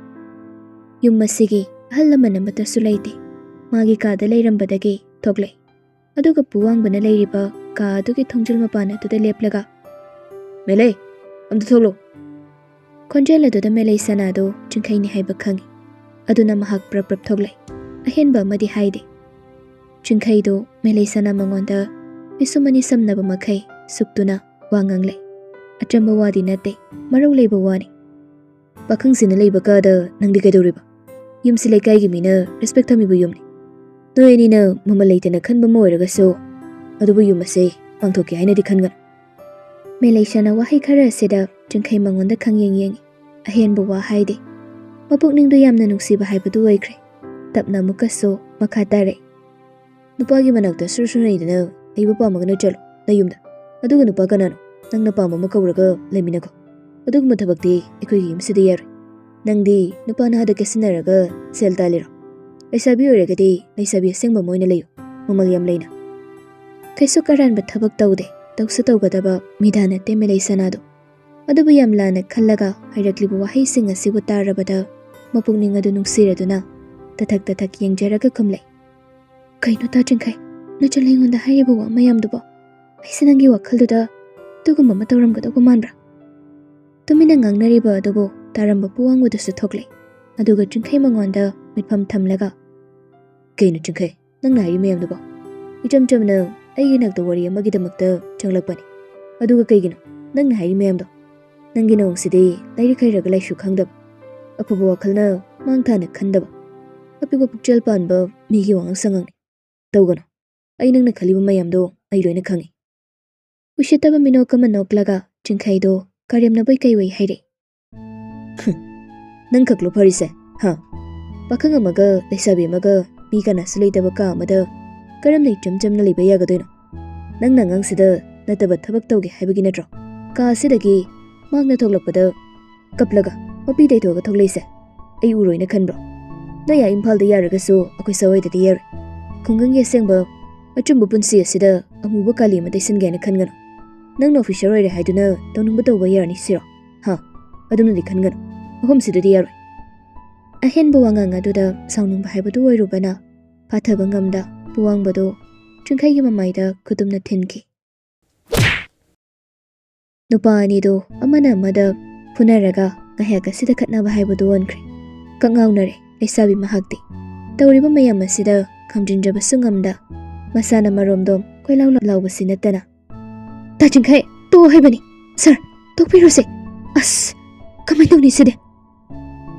ꯌꯨꯝ ꯑꯁꯤꯒꯤ ꯑꯍꯜ ꯂꯃꯟ ꯑꯃꯠꯇꯁꯨ ꯂꯩꯇꯦ꯫ ꯃꯥꯒꯤ ꯀꯥꯗ ꯂꯩꯔꯝꯕꯗꯒꯤ ꯊꯣꯛꯂꯛꯏ꯫ ꯑꯗꯨꯒ ꯄꯨꯋꯥꯡꯕꯅ ꯂꯩꯔꯤꯕ ꯀꯥ ꯑꯗꯨꯒꯤ ꯊꯣꯡꯖꯤꯜ ꯃꯄꯥꯟ ꯑꯗꯨꯗ ꯂꯦꯞꯂꯒ, "ꯃꯦꯂꯩ, ꯑꯝꯇ ꯊꯣꯛꯂꯛꯎ!" ꯈꯣꯟꯖꯦꯜ ꯑꯗꯨꯗ ꯃꯦꯂꯩ ꯁꯅꯥꯗꯨ ꯆꯤꯡꯈꯩꯅꯤ ꯍꯥꯏꯕ ꯈꯪꯏ꯫ ꯑꯗꯨꯅ ꯃꯍꯥꯛ ꯄ꯭ꯔꯞ ꯄ꯭ꯔꯞ ꯊꯣꯛꯂꯛꯏ꯫ ꯑꯍꯦꯟꯕ ꯑꯃꯗꯤ ꯍꯥꯏꯗꯦ꯫ ꯆꯤꯡꯈꯩꯗꯨ ꯃꯦꯂꯩ ꯁꯅꯥ ꯃꯉꯣꯟꯗ ꯄꯤꯁꯨꯝ ꯑꯅꯤ ꯁꯝꯅꯕ ꯃꯈꯩ ꯁꯨꯛꯇꯨꯅ ꯋꯥ ꯉꯥꯡꯂꯛꯏ꯫ ꯑꯆꯝꯕ ꯋꯥꯗꯤ ꯅꯠꯇꯦ, ꯃꯔꯧ ꯂꯩꯕ ꯋꯥꯅꯤ꯫ "ꯄꯥꯈꯪꯁꯤꯅ ꯂꯩꯕ ꯀꯥꯗ ꯅꯪꯗꯤ ꯀꯩꯗꯧꯔꯤꯕ? ꯌꯨꯝꯁꯤ ꯂꯩꯀꯥꯏꯒꯤ ꯃꯤꯅ ꯔꯦꯁꯄꯦꯛ ꯊꯝꯃꯤꯕ ꯌꯨꯝꯅꯤ꯫ ꯅꯣꯏ ꯑꯅꯤꯅ ꯃꯃꯜ ꯂꯩꯇꯅ ꯈꯟꯕ ꯑꯃ ꯑꯣꯏꯔꯒꯁꯨ, ꯑꯗꯨꯕꯨ ꯌꯨꯝ ꯑꯁꯤ ꯃꯥꯡꯊꯣꯛꯀꯦ ꯍꯥꯏꯅꯗꯤ ꯈꯟꯒꯅꯨ꯫" ꯃꯦꯂꯩꯁꯅ ꯋꯥꯍꯩ ꯈꯔ ꯑꯁꯤꯗ ꯆꯤꯡꯈꯩ ꯃꯉꯣꯟꯗ ꯈꯪꯌꯦꯡ ꯌꯦꯡꯏ꯫ ꯑꯍꯦꯟꯕ ꯋꯥ ꯍꯥꯏꯗꯦ꯫ ꯃꯄꯨꯛꯅꯤꯡꯗꯨ ꯌꯥꯝꯅ ꯅꯨꯡꯁꯤꯕ ꯍꯥꯏꯕꯗꯨ ꯑꯣꯏꯈ꯭ꯔꯦ꯫ ꯇꯞꯅ ꯑꯃꯨꯛꯀꯁꯨ ꯃꯈꯥ ꯇꯥꯔꯛꯏ꯫ "ꯅꯨꯄꯥꯒꯤ ꯃꯅꯥꯛꯇ ꯁꯨꯔ ꯁꯨꯔ ꯅꯩꯗꯅ ꯂꯩꯕ ꯄꯥꯝꯃꯒꯅ ꯆꯠꯂꯣ ꯅꯌꯨꯝꯗ꯫ ꯑꯗꯨꯒ ꯅꯨꯄꯥ ꯀꯅꯥꯅꯣ? ꯅꯪꯅ ꯄꯥꯝꯕ ꯑꯃ ꯀꯧꯔꯒ ꯂꯩꯃꯤꯟꯅꯈꯣ꯫ ꯑꯗꯨꯒꯨꯝꯕ ꯊꯕꯛꯇꯤ ꯑꯩꯈꯣꯏꯒꯤ ꯌꯨꯝꯁꯤꯗ ꯌꯥꯔꯣꯏ꯫ ꯅꯪꯗꯤ ꯅꯨꯄꯥ ꯅꯍꯥꯗ ꯀꯦꯠꯁꯤꯟꯅꯔꯒ ꯁꯦꯜ ꯇꯥꯜꯂꯤꯔꯣ? ꯂꯩꯁꯥꯕꯤ ꯑꯣꯏꯔꯒꯗꯤ ꯂꯩꯁꯥꯕꯤ ꯑꯁꯦꯡꯕ ꯑꯃ ꯑꯣꯏꯅ ꯂꯩꯌꯨ, ꯃꯃꯜ ꯌꯥꯝ ꯂꯩꯅ꯫" ꯀꯩꯁꯨ ꯑꯔꯥꯟꯕ ꯊꯕꯛ ꯇꯧꯗꯦ, ꯇꯧꯁꯨ ꯇꯧꯒꯗꯕ ꯃꯤꯗꯥ ꯅꯠꯇꯦ ꯃꯦꯂꯩ ꯁꯅꯥꯗꯣ꯫ ꯑꯗꯨꯕꯨ ꯌꯥꯝ ꯂꯥꯟꯅ ꯈꯜꯂꯒ ꯍꯥꯏꯔꯛꯂꯤꯕ ꯋꯥꯍꯩꯁꯤꯡ ꯑꯁꯤꯕꯨ ꯇꯥꯔꯕꯗ ꯃꯄꯨꯛꯅꯤꯡ ꯑꯗꯨ ꯅꯨꯡꯁꯤꯔꯗꯨꯅ ꯇꯊꯛ ꯇꯊꯛ ꯌꯦꯡꯖꯔꯒ ꯈꯨꯝꯂꯛꯏ꯫ "ꯀꯩꯅꯣ ꯇꯥ ꯆꯤꯡꯈꯩ, ꯅꯆꯜ ꯑꯩꯉꯣꯟꯗ ꯍꯥꯏꯔꯤꯕ ꯋꯥ ꯃꯌꯥꯝꯗꯨꯕꯣ? ꯑꯩꯁꯦ ꯅꯪꯒꯤ ꯋꯥꯈꯜꯗꯨꯗ ꯑꯗꯨꯒꯨꯝꯕ ꯑꯃ ꯇꯧꯔꯝꯒꯗꯧꯕ ꯃꯥꯟꯕ꯭ꯔꯥ?" ꯇꯨꯃꯤꯟꯅ ꯉꯥꯡꯅꯔꯤꯕ ꯑꯗꯨꯕꯨ ꯇꯥꯔꯝꯕ ꯄꯨꯋꯥꯡꯕꯗꯨꯁꯨ ꯊꯣꯛꯂꯛꯏ꯫ ꯑꯗꯨꯒ ꯆꯤꯡꯈꯩ ꯃꯉꯣꯟꯗ ꯃꯤꯠꯐꯝ ꯊꯝꯂꯒ, "ꯀꯩꯅꯣ ꯆꯤꯡꯈꯩ, ꯅꯪꯅ ꯍꯥꯏꯔꯤ ꯃꯌꯥꯝꯗꯨꯕꯣ? ꯏꯆꯝ ꯆꯝꯅ ꯑꯩꯒꯤ ꯅꯥꯛꯇ ꯋꯥꯔꯤ ꯑꯃꯒꯤꯗꯃꯛꯇ ꯆꯪꯂꯛꯄꯅꯤ꯫ ꯑꯗꯨꯒ ꯀꯩꯒꯤꯅꯣ ꯅꯪꯅ ꯍꯥꯏꯔꯤ ꯃꯌꯥꯝꯗꯣ? ꯅꯪꯒꯤ ꯅꯑꯣꯡꯁꯤꯗꯤ ꯂꯥꯏꯔꯤꯛ ꯍꯩꯔꯒ ꯂꯥꯏꯁꯨ ꯈꯪꯗꯕ, ꯑꯐꯕ ꯋꯥꯈꯜꯅ ꯃꯥꯡ ꯊꯥꯅ ꯈꯟꯗꯕ, ꯑꯄꯤꯛꯄ ꯄꯨꯛꯆꯦꯜ ꯄꯥꯟꯕ ꯃꯤꯒꯤ ꯋꯥꯉꯥꯡ ꯁꯉꯥꯡꯅꯤ꯫ ꯇꯧꯒꯅꯨ꯫ ꯑꯩ ꯅꯪꯅ ꯈꯜꯂꯤꯕ ꯃꯌꯥꯝꯗꯣ ꯑꯩ ꯂꯣꯏꯅ ꯈꯪꯏ꯫" ꯎꯁꯤꯠꯇꯕ ꯃꯤꯅꯣꯛ ꯑꯃ ꯅꯣꯛꯂꯒ ꯆꯤꯡꯈꯩꯗꯣ ꯀꯔꯦꯝꯅꯕꯣꯏ ꯀꯩꯑꯣꯏ ꯍꯥꯏꯔꯛꯏ꯫ ꯅꯪ ꯈꯛꯂꯣ ꯐꯔꯤꯁꯦ? ꯍꯥ? ꯄꯥꯈꯪ ꯑꯃꯒ ꯂꯩꯁꯥꯕꯤ ꯑꯃꯒ ꯃꯤ ꯀꯅꯥꯁꯨ ꯂꯩꯇꯕ ꯀꯥ ꯑꯃꯗ ꯀꯔꯝꯅ ꯏꯆꯝ ꯆꯝꯅ ꯂꯩꯕ ꯌꯥꯒꯗꯣꯏꯅꯣ? ꯅꯪꯅ ꯑꯉꯥꯡꯁꯤꯗ ꯅꯠꯇꯕ ꯊꯕꯛ ꯇꯧꯒꯦ ꯍꯥꯏꯕꯒꯤ ꯅꯠꯇ꯭ꯔꯣ? ꯀꯥ ꯑꯁꯤꯗꯒꯤ ꯃꯍꯥꯛꯅ ꯊꯣꯛꯂꯛꯄꯗ ꯀꯞꯂꯒ ꯃꯄꯤ ꯇꯩꯊꯣꯛꯑꯒ ꯊꯣꯛꯂꯛꯏꯁꯦ ꯑꯩ ꯎꯔꯣꯏꯅ ꯈꯟꯕ꯭ꯔꯣ? ꯅꯣꯏ ꯑꯥ ꯏꯝꯐꯥꯜꯗ ꯌꯥꯔꯒꯁꯨ ꯑꯩꯈꯣꯏ ꯁꯋꯥꯏꯗꯗꯤ ꯌꯥꯔꯣꯏ꯫ ꯈꯨꯡꯒꯪꯒꯤ ꯑꯁꯦꯡꯕ ꯑꯆꯨꯝꯕ ꯄꯨꯟꯁꯤ ꯑꯁꯤꯗ ꯑꯃꯨꯕ ꯀꯥꯂꯤ ꯑꯃ ꯇꯩꯁꯟꯒꯦ ꯍꯥꯏꯅ ꯈꯟꯒꯅꯨ꯫ ꯅꯪꯅ ꯑꯣꯐꯤꯁꯔ ꯑꯣꯏꯔꯦ ꯍꯥꯏꯗꯨꯅ ꯇꯧꯅꯤꯡꯕ ꯇꯧꯕ ꯌꯥꯔꯅꯤ ꯁꯤꯔꯣ? ꯍꯥ? ꯑꯗꯨꯝꯅꯗꯤ ꯈꯟꯒꯅꯨ꯫ ꯃꯐꯝꯁꯤꯗꯗꯤ ꯌꯥꯔꯣꯏ꯫ ꯑꯍꯦꯟꯕ ꯋꯥꯉꯥꯡ ꯑꯗꯨꯗ ꯁꯥꯎꯅꯤꯡꯕ ꯍꯥꯏꯕꯗꯨ ꯑꯣꯏꯔꯨꯕꯅ ꯐꯥꯊꯕ ꯉꯝꯗ ꯄꯨꯋꯥꯡꯕꯗꯨ ꯆꯤꯡꯈꯩꯒꯤ ꯃꯃꯥꯏꯗ ꯈꯨꯗꯨꯝꯅ ꯊꯤꯟꯈꯤ꯫ ꯅꯨꯄꯥ ꯑꯅꯤꯗꯨ ꯑꯃꯅ ꯑꯃꯗ ꯐꯨꯅꯔꯒ ꯉꯥꯏꯍꯥꯛ ꯑꯁꯤꯗ ꯈꯠꯅꯕ ꯍꯥꯏꯕꯗꯨ ꯑꯣꯟꯈ꯭ꯔꯦ꯫ ꯀꯛꯉꯥꯎꯅꯔꯦ ꯂꯩꯁꯥꯕꯤ ꯃꯍꯥꯛꯇꯤ꯫ ꯇꯧꯔꯤꯕ ꯃꯌꯥꯝ ꯑꯁꯤꯗ ꯈꯝꯖꯤꯟꯖꯕꯁꯨ ꯉꯝꯗ ꯃꯁꯥꯅ ꯃꯔꯣꯝꯗꯣꯝ ꯀꯣꯏꯂꯥꯎ ꯂꯥꯎꯕꯁꯤ ꯅꯠꯇꯅ, "ꯇꯥ ꯆꯤꯡꯈꯩ, ꯇꯣꯛꯑꯣ ꯍꯥꯏꯕꯅꯤ꯫ ꯁꯥꯔ, ꯇꯣꯛꯄꯤꯔꯣꯁꯦ꯫ ꯑꯁ, ꯀꯃꯥꯏꯅ ꯇꯧꯅꯤ ꯁꯤꯗꯤ?"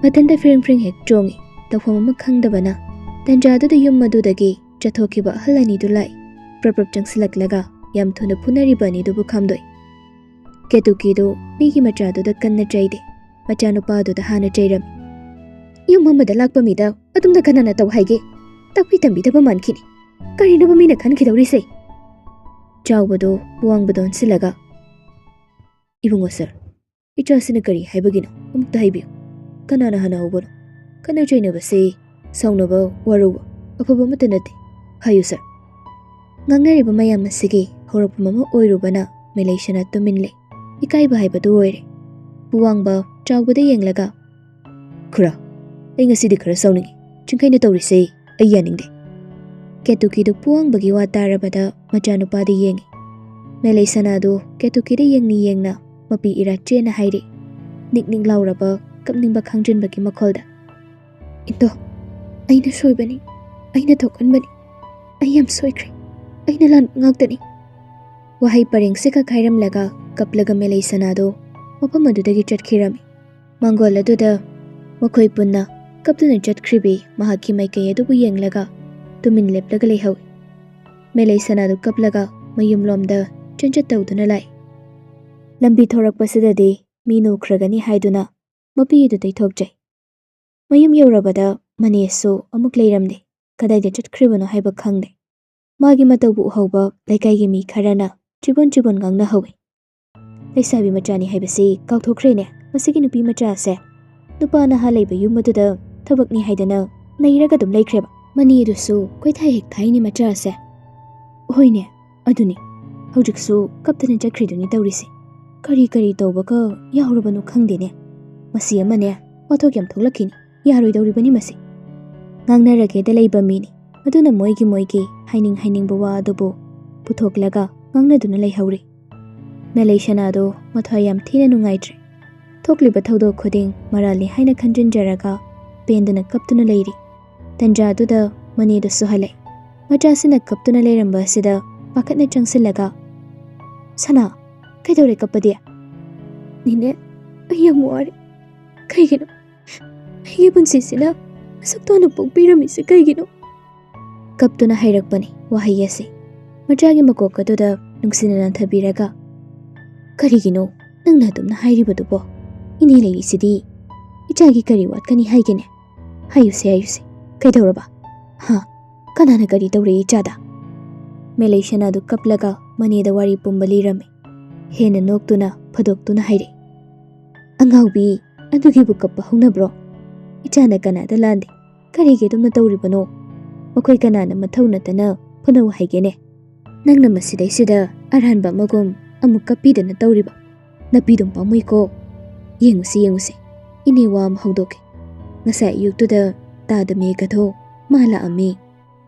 ꯃꯊꯟꯇ ꯐ꯭ꯔꯤꯡ ꯐ꯭ꯔꯤꯡ ꯍꯦꯛ ꯆꯣꯡꯉꯤ꯫ ꯇꯧꯐꯝ ꯑꯃ ꯈꯪꯗꯕꯅ ꯇꯟꯖꯥꯗꯨꯗ ꯌꯨꯝ ꯑꯗꯨꯗꯒꯤ ꯆꯠꯊꯣꯛꯈꯤꯕ ꯑꯍꯜ ꯑꯅꯤꯗꯨ ꯂꯥꯛꯏ꯫ ꯄ꯭ꯔꯞ ꯄ꯭ꯔꯞ ꯆꯪꯁꯤꯜꯂꯛꯂꯒ ꯌꯥꯝ ꯊꯨꯅ ꯐꯨꯅꯔꯤꯕ ꯑꯅꯤꯗꯨꯕꯨ ꯈꯥꯝꯗꯣꯛꯏ꯫ ꯀꯦꯇꯨꯀꯤꯗꯨ ꯃꯤꯒꯤ ꯃꯆꯥꯗꯨꯗ ꯀꯟꯅ ꯆꯩꯗꯦ꯫ ꯃꯆꯥꯅꯨꯄꯥꯗꯨꯗ ꯍꯥꯟꯅ ꯆꯩꯔꯝꯃꯤ꯫ "ꯌꯨꯝ ꯑꯃꯗ ꯂꯥꯛꯄ ꯃꯤꯗ ꯑꯗꯨꯝꯅ ꯀꯅꯥꯅ ꯇꯧ ꯍꯥꯏꯒꯦ? ꯇꯥꯛꯄꯤ ꯇꯝꯕꯤꯗꯕ ꯃꯥꯟꯈꯤꯅꯤ꯫ ꯀꯔꯤꯅꯣꯕ ꯃꯤꯅ ꯈꯟꯈꯤꯗꯧꯔꯤꯁꯦ?" ꯆꯥꯎꯕꯗꯨ ꯋꯥꯡꯕꯗ ꯑꯣꯟꯁꯤꯜꯂꯒ, "ꯏꯕꯨꯡꯉꯣ ꯁꯥꯔ, ꯏꯆꯥꯁꯤꯅ ꯀꯔꯤ ꯍꯥꯏꯕꯒꯤꯅꯣ? ꯑꯃꯨꯛꯇ ꯍꯥꯏꯕꯤꯌꯨ꯫ ꯀꯅꯥꯅ ꯍꯥꯟꯅ ꯍꯧꯕꯅꯣ? ꯈꯠꯅ ꯆꯩꯅꯕꯁꯤ ꯁꯥꯎꯅꯕ, ꯋꯥꯔꯧꯕ ꯑꯐꯕ ꯑꯃꯠꯇ ꯅꯠꯇꯦ꯫ ꯍꯥꯏꯌꯨ ꯁꯥꯔ꯫" ꯉꯥꯡꯅꯔꯤꯕ ꯃꯌꯥꯝ ꯑꯁꯤꯒꯤ ꯍꯧꯔꯛꯐꯝ ꯑꯃ ꯑꯣꯏꯔꯨꯕꯅ ꯃꯦꯂꯩꯁꯅꯥ ꯇꯨꯃꯤꯟ ꯂꯩ꯫ ꯏꯀꯥꯏꯕ ꯍꯥꯏꯕꯗꯨ ꯑꯣꯏꯔꯦ꯫ ꯄꯨꯋꯥꯡꯕ ꯆꯥꯎꯕꯗ ꯌꯦꯡꯂꯒ, "ꯈꯨꯔꯥ, ꯑꯩ ꯉꯁꯤꯗꯤ ꯈꯔ ꯁꯥꯎꯅꯤꯡꯉꯤ꯫ ꯆꯤꯡꯈꯩꯅ ꯇꯧꯔꯤꯁꯦ ꯑꯩ ꯌꯥꯅꯤꯡꯗꯦ꯫" ꯀꯦꯇꯨꯀꯤꯗꯨ ꯄꯨꯋꯥꯡꯕꯒꯤ ꯋꯥ ꯇꯥꯔꯕꯗ ꯃꯆꯥꯅꯨꯄꯥꯗ ꯌꯦꯡꯉꯤ꯫ ꯃꯦꯂꯩꯁꯅꯥꯗꯨ ꯀꯦꯇꯨꯀꯤꯗ ꯌꯦꯡꯅ ꯌꯦꯡꯅ ꯃꯄꯤ ꯏꯔꯥ ꯆꯦꯟꯅ ꯍꯥꯏꯔꯤ, ꯅꯤꯛ ꯅꯤꯛ ꯂꯥꯎꯔꯕ ꯀꯞꯅꯤꯡꯕ ꯈꯥꯡꯖꯤꯟꯕꯒꯤ ꯃꯈꯣꯜꯗ, "ꯏꯇꯣ, ꯑꯩꯅ ꯁꯣꯏꯕꯅꯤ, ꯑꯩꯅ ꯊꯣꯛꯍꯟꯕꯅꯤ, ꯑꯩ ꯌꯥꯝ ꯁꯣꯏꯈ꯭ꯔꯦ, ꯑꯩꯅ ꯂꯥꯟꯕ ꯉꯥꯛꯇꯅꯤ꯫" ꯋꯥꯍꯩ ꯄꯔꯦꯡꯁꯤꯈꯛ ꯍꯥꯏꯔꯝꯂꯒ ꯀꯞꯂꯒ ꯃꯦꯂꯩꯁꯅꯥꯗꯨ ꯃꯐꯝ ꯑꯗꯨꯗꯒꯤ ꯆꯠꯈꯤꯔꯝꯃꯤ꯫ ꯃꯥꯡꯒꯣꯜ ꯑꯗꯨꯗ ꯃꯈꯣꯏ ꯄꯨꯟꯅ ꯀꯞꯇꯨꯅ ꯆꯠꯈ꯭ꯔꯤꯕꯤ ꯃꯍꯥꯛꯀꯤ ꯃꯥꯏꯀꯩ ꯑꯗꯨꯕꯨ ꯌꯦꯡꯂꯒ ꯇꯨꯃꯤꯟ ꯂꯦꯞꯂꯒ ꯂꯩꯍꯧꯏ꯫ ꯃꯦꯂꯩꯁꯅꯥꯗꯨ ꯀꯞꯂꯒ ꯃꯌꯨꯝꯂꯣꯝꯗ ꯆꯦꯟꯆꯠ ꯇꯧꯗꯨꯅ ꯂꯥꯛꯏ꯫ ꯂꯝꯕꯤ ꯊꯣꯔꯛꯄꯁꯤꯗꯗꯤ ꯃꯤ ꯅꯨꯈ꯭ꯔꯒꯅꯤ ꯍꯥꯏꯗꯨꯅ ꯃꯄꯤ ꯑꯗꯨ ꯇꯩꯊꯣꯛꯆꯩ꯫ ꯃꯌꯨꯝ ꯌꯧꯔꯕꯗ ꯃꯅꯦꯁꯨ ꯑꯃꯨꯛ ꯂꯩꯔꯝꯗꯦ꯫ ꯀꯗꯥꯏꯗ ꯆꯠꯈ꯭ꯔꯤꯕꯅꯣ ꯍꯥꯏꯕ ꯈꯪꯗꯦ꯫ ꯃꯥꯒꯤ ꯃꯇꯧꯕꯨ ꯎꯍꯧꯕ ꯂꯩꯀꯥꯏꯒꯤ ꯃꯤ ꯈꯔꯅ ꯆꯤꯕꯣꯟ ꯆꯤꯕꯣꯟ ꯉꯥꯡꯅꯍꯧꯏ꯫ "ꯂꯩꯁꯥꯕꯤ ꯃꯆꯥꯅꯤ ꯍꯥꯏꯕꯁꯤ ꯀꯥꯎꯊꯣꯛꯈ꯭ꯔꯦꯅꯦ, ꯃꯁꯤꯒꯤ ꯅꯨꯄꯤ ꯃꯆꯥꯁꯦ꯫ ꯅꯨꯄꯥ ꯅꯍꯥ ꯂꯩꯕ ꯌꯨꯝ ꯑꯗꯨꯗ ꯊꯕꯛꯅꯤ ꯍꯥꯏꯗꯅ ꯅꯩꯔꯒ ꯑꯗꯨꯝ ꯂꯩꯈ꯭ꯔꯦꯕ꯫ ꯃꯅꯦꯗꯨꯁꯨ ꯀꯣꯏꯊꯥ ꯍꯦꯛ ꯊꯥꯏꯅꯤ ꯃꯆꯥꯁꯦ"꯫ "ꯍꯣꯏꯅꯦ, ꯑꯗꯨꯅꯤ꯫ ꯍꯧꯖꯤꯛꯁꯨ ꯀꯞꯇꯅ ꯆꯠꯈ꯭ꯔꯤꯗꯨꯅꯤ ꯇꯧꯔꯤꯁꯦ꯫ ꯀꯔꯤ ꯀꯔꯤ ꯇꯧꯕꯒ ꯌꯥꯎꯔꯕꯅꯣ ꯈꯪꯗꯦꯅꯦ꯫ ꯃꯁꯤ ꯑꯃꯅꯦ, ꯋꯥꯊꯣꯛ ꯌꯥꯝ ꯊꯣꯛꯂꯛꯈꯤꯅꯤ꯫ ꯌꯥꯔꯣꯏꯗꯧꯔꯤꯕꯅꯤ ꯃꯁꯤ"꯫ ꯉꯥꯡꯅꯔꯒꯦꯗ ꯂꯩꯕ ꯃꯤꯅꯤ꯫ ꯑꯗꯨꯅ ꯃꯣꯏꯒꯤ ꯃꯣꯏꯒꯤ ꯍꯥꯏꯅꯤꯡ ꯍꯥꯏꯅꯤꯡꯕ ꯋꯥ ꯑꯗꯨꯕꯨ ꯄꯨꯊꯣꯛꯂꯒ ꯉꯥꯡꯅꯗꯨꯅ ꯂꯩꯍꯧꯔꯤ꯫ ꯃꯦꯂꯩ ꯁꯅꯥꯗꯣ ꯃꯊ꯭ꯋꯥꯏ ꯌꯥꯝ ꯊꯤꯅ ꯅꯨꯡꯉꯥꯏꯇ꯭ꯔꯦ꯫ ꯊꯣꯛꯂꯤꯕ ꯊꯧꯗꯣꯛ ꯈꯨꯗꯤꯡ ꯃꯔꯥꯜꯅꯤ ꯍꯥꯏꯅ ꯈꯟꯖꯤꯟꯖꯔꯒ ꯄꯦꯟꯗꯅ ꯀꯞꯇꯨꯅ ꯂꯩꯔꯤ꯫ ꯇꯟꯖꯥꯗꯨꯗ ꯃꯅꯦꯗꯨꯁꯨ ꯍꯜꯂꯛꯏ꯫ ꯃꯆꯥꯁꯤꯅ ꯀꯞꯇꯨꯅ ꯂꯩꯔꯝꯕ ꯑꯁꯤꯗ ꯄꯥꯈꯠꯅ ꯆꯪꯁꯤꯜꯂꯒ, "ꯁꯅꯥ, ꯀꯩꯗꯧꯔꯦ ꯀꯞꯄꯗꯤ?" "ꯅꯦꯅꯦ, ꯑꯩ ꯌꯥꯝ ꯋꯥꯔꯦ꯫ ꯀꯩꯒꯤꯅꯣ? ꯑꯩꯒꯤ ꯄꯨꯟꯁꯤꯁꯤꯅ ꯑꯁꯨꯛ ꯇꯥꯅ ꯄꯣꯛꯄꯤꯔꯝꯃꯤꯁꯦ ꯀꯩꯒꯤꯅꯣ?" ꯀꯞꯇꯨꯅ ꯍꯥꯏꯔꯛꯄꯅꯤ ꯋꯥꯍꯩ ꯑꯁꯤ꯫ ꯃꯆꯥꯒꯤ ꯃꯀꯣꯛ ꯑꯗꯨꯗ ꯅꯨꯡꯁꯤꯅ ꯅꯟꯊꯕꯤꯔꯒ, "ꯀꯔꯤꯒꯤꯅꯣ ꯅꯪꯅ ꯑꯗꯨꯝꯅ ꯍꯥꯏꯔꯤꯕꯗꯨꯕꯣ? ꯏꯅꯦ ꯂꯩꯔꯤꯁꯤꯗꯤ ꯏꯆꯥꯒꯤ ꯀꯔꯤ ꯋꯥꯠꯀꯅꯤ ꯍꯥꯏꯒꯦꯅꯦ? ꯍꯥꯏꯌꯨꯁꯦ, ꯍꯥꯏꯌꯨꯁꯦ꯫ ꯀꯩꯗꯧꯔꯕ? ꯍꯥ? ꯀꯅꯥꯅ ꯀꯔꯤ ꯇꯧꯔꯦ ꯏꯆꯥꯗ?" ꯃꯦꯂꯩ ꯁꯅꯥꯗꯨ ꯀꯞꯂꯒ ꯃꯅꯦꯗ ꯋꯥꯔꯤ ꯄꯨꯝꯕ ꯂꯤꯔꯝꯃꯤ꯫ ꯍꯦꯟꯅ ꯅꯣꯛꯇꯨꯅ ꯐꯥꯗꯣꯛꯇꯨꯅ ꯍꯥꯏꯔꯛꯏ, "ꯑꯉꯥꯎꯕꯤ, ꯑꯗꯨꯒꯤꯕꯨ ꯀꯞꯄ ꯍꯧꯅꯕ꯭ꯔꯣ? ꯏꯆꯥꯅ ꯀꯅꯥꯗ ꯂꯥꯟꯗꯦ? ꯀꯔꯤꯒꯤ ꯑꯗꯨꯝꯅ ꯇꯧꯔꯤꯕꯅꯣ? ꯃꯈꯣꯏ ꯀꯅꯥꯅ ꯃꯊꯧ ꯅꯠꯇꯅ ꯐꯨꯅꯧ ꯍꯥꯏꯒꯦꯅꯦ? ꯅꯪꯅ ꯃꯁꯤꯗꯩꯁꯤꯗ ꯑꯔꯥꯟꯕ ꯑꯃꯒꯨꯝ ꯑꯃꯨꯛ ꯀꯞꯄꯤꯗꯅ ꯇꯧꯔꯤꯕ? ꯅꯄꯤꯗꯨꯝ ꯄꯥꯝꯃꯨꯏꯀꯣ꯫ ꯌꯦꯡꯉꯨꯁꯤ, ꯌꯦꯡꯉꯨꯁꯤ꯫ ꯏꯅꯦ ꯋꯥ ꯑꯃ ꯍꯧꯗꯣꯛꯀꯦ꯫ ꯉꯁꯥꯏ ꯑꯌꯨꯛꯇꯨꯗ ꯇꯥꯗ ꯃꯦꯒꯗꯣ ꯃꯥ ꯂꯥꯛꯑꯝꯃꯤ꯫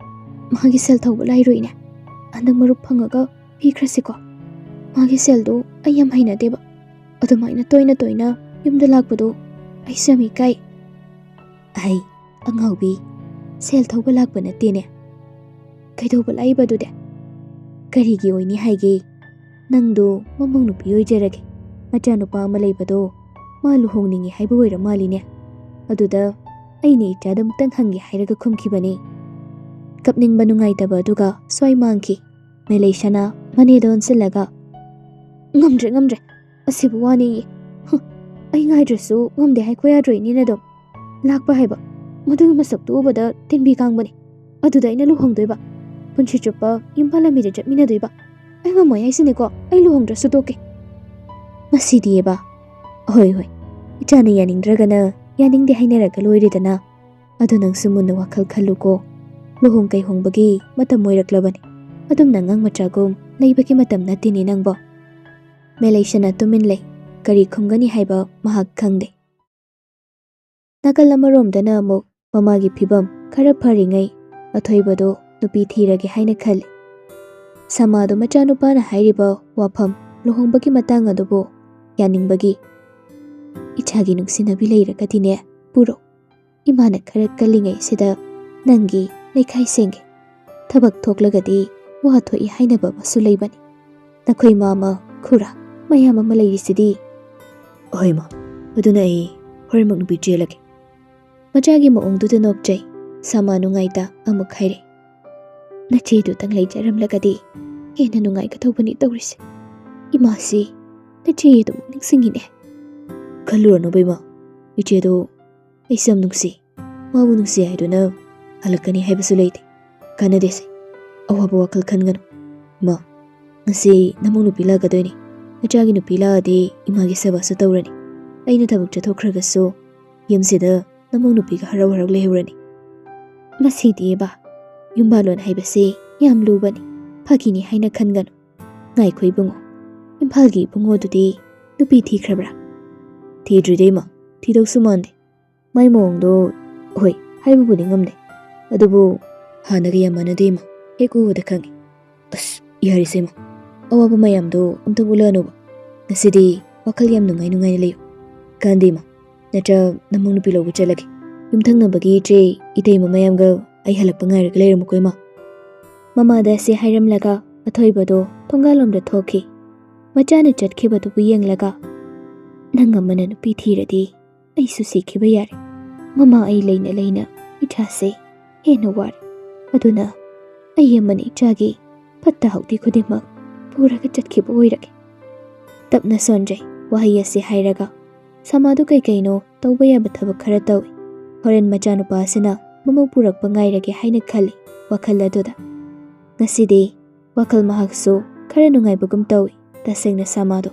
ꯃꯥꯒꯤ ꯁꯦꯜ ꯊꯧꯕ ꯂꯥꯏꯔꯨꯏꯅꯦ꯫ ꯍꯟꯗꯛ ꯃꯔꯨꯞ ꯐꯪꯉꯒ ꯄꯤꯈ꯭ꯔꯁꯤꯀꯣ꯫ ꯃꯥꯒꯤ ꯁꯦꯜꯗꯣ ꯑꯩ ꯌꯥꯝ ꯍꯩꯅꯗꯦꯕ꯫ ꯑꯗꯨꯃꯥꯏꯅ ꯇꯣꯏꯅ ꯇꯣꯏꯅ ꯌꯨꯝꯗ ꯂꯥꯛꯄꯗꯣ ꯑꯩꯁꯨ ꯌꯥꯝ ꯏꯀꯥꯏ"꯫ "ꯑꯩ, ꯑꯉꯥꯎꯕꯤ, ꯁꯦꯜ ꯊꯧꯕ ꯂꯥꯛꯄ ꯅꯠꯇꯦꯅꯦ꯫ ꯀꯩꯗꯧꯕ ꯂꯥꯛꯏꯕ ꯑꯗꯨꯗꯤ? ꯀꯔꯤꯒꯤ ꯑꯣꯏꯅꯤ ꯍꯥꯏꯒꯦ? ꯅꯪꯗꯣ ꯃꯃꯧ ꯅꯨꯄꯤ ꯑꯣꯏꯖꯔꯒꯦ꯫ ꯃꯆꯥꯅꯨꯄꯥ ꯑꯃ ꯂꯩꯕꯗꯣ ꯃꯥ ꯂꯨꯍꯣꯡꯅꯤꯡꯉꯤ ꯍꯥꯏꯕ ꯑꯣꯏꯔ ꯃꯥꯜꯂꯤꯅꯦ꯫ ꯑꯗꯨꯗ ꯑꯩꯅ ꯏꯆꯥꯗ ꯑꯃꯨꯛꯇꯪ ꯍꯪꯒꯦ ꯍꯥꯏꯔꯒ ꯈꯨꯝꯈꯤꯕꯅꯤ"꯫ ꯀꯞꯅꯤꯡꯕ ꯅꯨꯡꯉꯥꯏꯇꯕ ꯑꯗꯨꯒ ꯁ꯭ꯋꯥꯏ ꯃꯥꯡꯈꯤ꯫ ꯃꯦꯂꯩ ꯁꯅꯥ ꯃꯅꯦꯗ ꯑꯣꯟꯁꯤꯜꯂꯒ, "ꯉꯝꯗ꯭ꯔꯦ, ꯉꯝꯗ꯭ꯔꯦ꯫ ꯑꯁꯤꯕꯨ ꯋꯥꯅꯦꯌꯦ꯫ ꯍꯨꯝ, ꯑꯩ ꯉꯥꯏꯗ꯭ꯔꯁꯨ ꯉꯝꯗꯦ ꯍꯥꯏꯈꯣ ꯌꯥꯗ꯭ꯔꯣ ꯏꯅꯦꯅ ꯑꯗꯨꯝ? ꯂꯥꯛꯄ ꯍꯥꯏꯕ, ꯃꯗꯨꯒꯤ ꯃꯁꯛꯇꯨ ꯎꯕꯗ ꯇꯤꯟꯕꯤ ꯀꯥꯡꯕꯅꯤ꯫ ꯑꯗꯨꯗ ꯑꯩꯅ ꯂꯨꯍꯣꯡꯗꯣꯏꯕ, ꯄꯨꯟꯁꯤ ꯆꯨꯞꯄ ꯌꯨꯝ ꯄꯥꯜꯂꯝꯃꯤꯗ ꯆꯠꯃꯤꯟꯅꯗꯣꯏꯕ꯫ ꯑꯩ ꯉꯝꯃꯣꯏ ꯍꯥꯏꯁꯤꯅꯤꯀꯣ, ꯑꯩ ꯂꯨꯍꯣꯡꯗ꯭ꯔꯁꯨ ꯇꯣꯛꯀꯦ꯫ ꯃꯁꯤꯗꯤꯑꯕ, ꯍꯣꯏ ꯍꯣꯏ, ꯏꯆꯥꯅ ꯌꯥꯅꯤꯡꯗ꯭ꯔꯒꯅ ꯌꯥꯅꯤꯡꯗꯦ ꯍꯥꯏꯅꯔꯒ ꯂꯣꯏꯔꯦꯗꯅ꯫ ꯑꯗꯨ ꯅꯪꯁꯨ ꯃꯨꯟꯅ ꯋꯥꯈꯜ ꯈꯜꯂꯨꯀꯣ꯫ ꯂꯨꯍꯣꯡ ꯀꯩꯍꯣꯡꯕꯒꯤ ꯃꯇꯝ ꯑꯣꯏꯔꯛꯂꯕꯅꯤ꯫ ꯑꯗꯨꯝꯅ ꯑꯉꯥꯡ ꯃꯆꯥꯒꯨꯝ ꯂꯩꯕꯒꯤ ꯃꯇꯝ ꯅꯠꯇꯦꯅꯦ ꯅꯪꯕꯣ꯫ ꯃꯦꯂꯩꯁꯅ ꯇꯨꯃꯤꯟ ꯂꯩ꯫ ꯀꯔꯤ ꯈꯨꯝꯒꯅꯤ ꯍꯥꯏꯕ ꯃꯍꯥꯛ ꯈꯪꯗꯦ꯫ ꯅꯥꯀꯜ ꯑꯃꯔꯣꯝꯗꯅ ꯑꯃꯨꯛ ꯃꯃꯥꯒꯤ ꯐꯤꯕꯝ ꯈꯔ ꯐꯔꯤꯉꯩ ꯑꯊꯣꯏꯕꯗꯣ ꯅꯨꯄꯤ ꯊꯤꯔꯒꯦ ꯍꯥꯏꯅ ꯈꯜꯂꯤ꯫ ꯁꯃꯥꯗꯣ ꯃꯆꯥꯅꯨꯄꯥꯅ ꯍꯥꯏꯔꯤꯕ ꯋꯥꯐꯝ, ꯂꯨꯍꯣꯡꯕꯒꯤ ꯃꯇꯥꯡ ꯑꯗꯨꯕꯨ ꯌꯥꯅꯤꯡꯕꯒꯤ, "ꯏꯆꯥꯒꯤ ꯅꯨꯡꯁꯤꯅꯕꯤ ꯂꯩꯔꯒꯗꯤꯅꯦ, ꯄꯨꯔꯣ꯫ ꯏꯃꯥꯅ ꯈꯔ ꯀꯜꯂꯤꯉꯩꯁꯤꯗ ꯅꯪꯒꯤ ꯂꯩꯈꯥꯏ ꯁꯦꯡꯒꯦ꯫ ꯊꯕꯛ ꯊꯣꯛꯂꯒꯗꯤ ꯋꯥ ꯊꯣꯛꯏ ꯍꯥꯏꯅꯕ ꯑꯃꯁꯨ ꯂꯩꯕꯅꯤ꯫ ꯅꯈꯣꯏ ꯃꯥꯃ, ꯈꯨꯔꯥ, ꯃꯌꯥꯝ ꯑꯃ ꯂꯩꯔꯤꯁꯤꯗꯤ꯫" "ꯑꯍꯣꯏ ꯃꯥ, ꯑꯗꯨꯅ ꯑꯩ ꯍꯣꯔꯦꯟꯃꯛ ꯅꯨꯄꯤ ꯆꯦꯜꯂꯒꯦ꯫" ꯃꯆꯥꯒꯤ ꯃꯑꯣꯡꯗꯨꯗ ꯅꯣꯛꯆꯩ꯫ ꯁꯃꯥ ꯅꯨꯡꯉꯥꯏꯇ ꯑꯃꯨꯛ ꯍꯥꯏꯔꯦ, "ꯅꯆꯦꯗꯨꯇꯪ ꯂꯩꯖꯔꯝꯂꯒꯗꯤ ꯍꯦꯟꯅ ꯅꯨꯡꯉꯥꯏꯒꯗꯧꯕꯅꯤ ꯇꯧꯔꯤꯁꯦ꯫ ꯏꯃꯥꯁꯤ ꯅꯆꯦ ꯑꯗꯨꯝ ꯅꯤꯡꯁꯤꯡꯉꯤꯅꯦ꯫" "ꯈꯜꯂꯨꯔꯅꯨ ꯕꯦꯝꯃ, ꯏꯆꯦꯗꯣ ꯑꯩꯁꯨ ꯌꯥꯝ ꯅꯨꯡꯁꯤ꯫ ꯃꯥꯕꯨ ꯅꯨꯡꯁꯤ ꯍꯥꯏꯗꯨꯅ ꯍꯜꯂꯛꯀꯅꯤ ꯍꯥꯏꯕꯁꯨ ꯂꯩꯇꯦ꯫ ꯀꯥꯟꯅꯗꯦꯁꯦ꯫ ꯑꯋꯥꯕ ꯋꯥꯈꯜ ꯈꯟꯒꯅꯨ꯫ ꯏꯃꯥ, ꯉꯁꯤ ꯅꯃꯧ ꯅꯨꯄꯤ ꯂꯥꯛꯀꯗꯣꯏꯅꯤ꯫ ꯅꯆꯥꯒꯤ ꯅꯨꯄꯤ ꯂꯥꯛꯑꯗꯤ ꯏꯃꯥꯒꯤ ꯁꯦꯕꯥꯁꯨ ꯇꯧꯔꯅꯤ꯫ ꯑꯩꯅ ꯊꯕꯛ ꯆꯠꯊꯣꯛꯈ꯭ꯔꯒꯁꯨ ꯌꯨꯝꯁꯤꯗ ꯅꯃꯧ ꯅꯨꯄꯤꯒ ꯍꯔꯥꯎ ꯍꯔꯥꯎ ꯂꯩꯍꯧꯔꯅꯤ꯫" ꯃꯁꯤꯗꯤ ꯏꯕꯥ, ꯌꯨꯝꯕꯥꯜꯂꯣꯟ ꯍꯥꯏꯕꯁꯤ ꯌꯥꯝ ꯂꯨꯕꯅꯤ꯫ ꯐꯥꯒꯤꯅꯤ ꯍꯥꯏꯅ ꯈꯟꯒꯅꯨ꯫ ꯉꯥꯏꯈꯣ ꯏꯕꯨꯡꯉꯣ, ꯏꯝꯐꯥꯜꯒꯤ ꯏꯕꯨꯡꯉꯣꯗꯨꯗꯤ ꯅꯨꯄꯤ ꯊꯤꯈ꯭ꯔꯕ꯭ꯔꯥ? "ꯊꯤꯗ꯭ꯔꯤꯗ ꯏꯃꯥ, ꯊꯤꯗꯧꯁꯨ ꯃꯥꯟꯗꯦ꯫ ꯃꯥꯏ ꯃꯑꯣꯡꯗꯣ, ꯍꯣꯏ, ꯍꯥꯏꯕꯕꯨꯗꯤ ꯉꯝꯗꯦ, ꯑꯗꯨꯕꯨ ꯍꯥꯟꯅꯒ ꯌꯥꯝ ꯃꯥꯟꯅꯗꯦ ꯏꯃꯥ, ꯍꯦꯛ ꯎꯕꯗ ꯈꯪꯉꯤ꯫" "ꯑꯁ, ꯌꯥꯔꯦꯁꯦ ꯏꯃꯥ, ꯑꯋꯥꯕ ꯃꯌꯥꯝꯗꯣ ꯑꯝꯇꯪ ꯎꯠꯂꯛꯑꯅꯨꯕ꯫ ꯉꯁꯤꯗꯤ ꯋꯥꯈꯜ ꯌꯥꯝ ꯅꯨꯡꯉꯥꯏ ꯅꯨꯡꯉꯥꯏꯅ ꯂꯩꯌꯨ꯫ ꯀꯥꯟꯗꯦ ꯏꯃꯥ, ꯅꯠꯇ꯭ꯔ ꯅꯃꯧ ꯅꯨꯄꯤ ꯂꯧꯕ ꯆꯠꯂꯒꯦ꯫ ꯌꯨꯝꯊꯪꯅꯕꯒꯤ ꯏꯆꯦ ꯏꯇꯩꯃ ꯃꯌꯥꯝꯒ ꯑꯩ ꯍꯜꯂꯛꯄ ꯉꯥꯏꯔꯒ ꯂꯩꯔꯝꯃꯨꯀꯣ ꯏꯃꯥ꯫" ꯃꯃꯥꯗ ꯑꯁꯤ ꯍꯥꯏꯔꯝꯂꯒ ꯑꯊꯣꯏꯕꯗꯣ ꯊꯣꯡꯒꯥꯜꯂꯣꯝꯗ ꯊꯣꯛꯈꯤ꯫ ꯃꯆꯥꯅ ꯆꯠꯈꯤꯕꯗꯨꯕꯨ ꯌꯦꯡꯂꯒ, "ꯅꯪ ꯑꯃꯅ ꯅꯨꯄꯤ ꯊꯤꯔꯗꯤ ꯑꯩꯁꯨ ꯁꯤꯈꯤꯕ ꯌꯥꯔꯦ꯫ ꯃꯃꯥ ꯑꯩ ꯂꯩꯅ ꯂꯩꯅ ꯏꯆꯥꯁꯦ ꯍꯦꯟꯅ ꯋꯥꯔꯦ꯫ ꯑꯗꯨꯅ ꯑꯩ ꯑꯃꯅ ꯏꯆꯥꯒꯤ ꯐꯠꯇ ꯍꯥꯎꯗꯤ ꯈꯨꯗꯤꯡꯃꯛ ꯄꯨꯔꯒ ꯆꯠꯈꯤꯕ ꯑꯣꯏꯔꯒꯦ꯫" ꯇꯞꯅ ꯁꯣꯟꯖꯩ꯫ ꯋꯥꯍꯩ ꯑꯁꯤ ꯍꯥꯏꯔꯒ ꯁꯃꯥꯗꯨ ꯀꯩ ꯀꯩꯅꯣ ꯇꯧꯕ ꯌꯥꯕ ꯊꯕꯛ ꯈꯔ ꯇꯧꯏ꯫ ꯍꯣꯔꯦꯟ ꯃꯆꯥꯅꯨꯄꯥ ꯑꯁꯤꯅ ꯃꯃꯧ ꯄꯨꯔꯛꯄ ꯉꯥꯏꯔꯒꯦ ꯍꯥꯏꯅ ꯈꯜꯂꯤ ꯋꯥꯈꯜ ꯑꯗꯨꯗ꯫ ꯉꯁꯤꯗꯤ ꯋꯥꯈꯜ ꯃꯍꯥꯛꯁꯨ ꯈꯔ ꯅꯨꯡꯉꯥꯏꯕꯒꯨꯝ ꯇꯧꯏ꯫ ꯇꯁꯦꯡꯅ ꯁꯃꯥꯗꯣ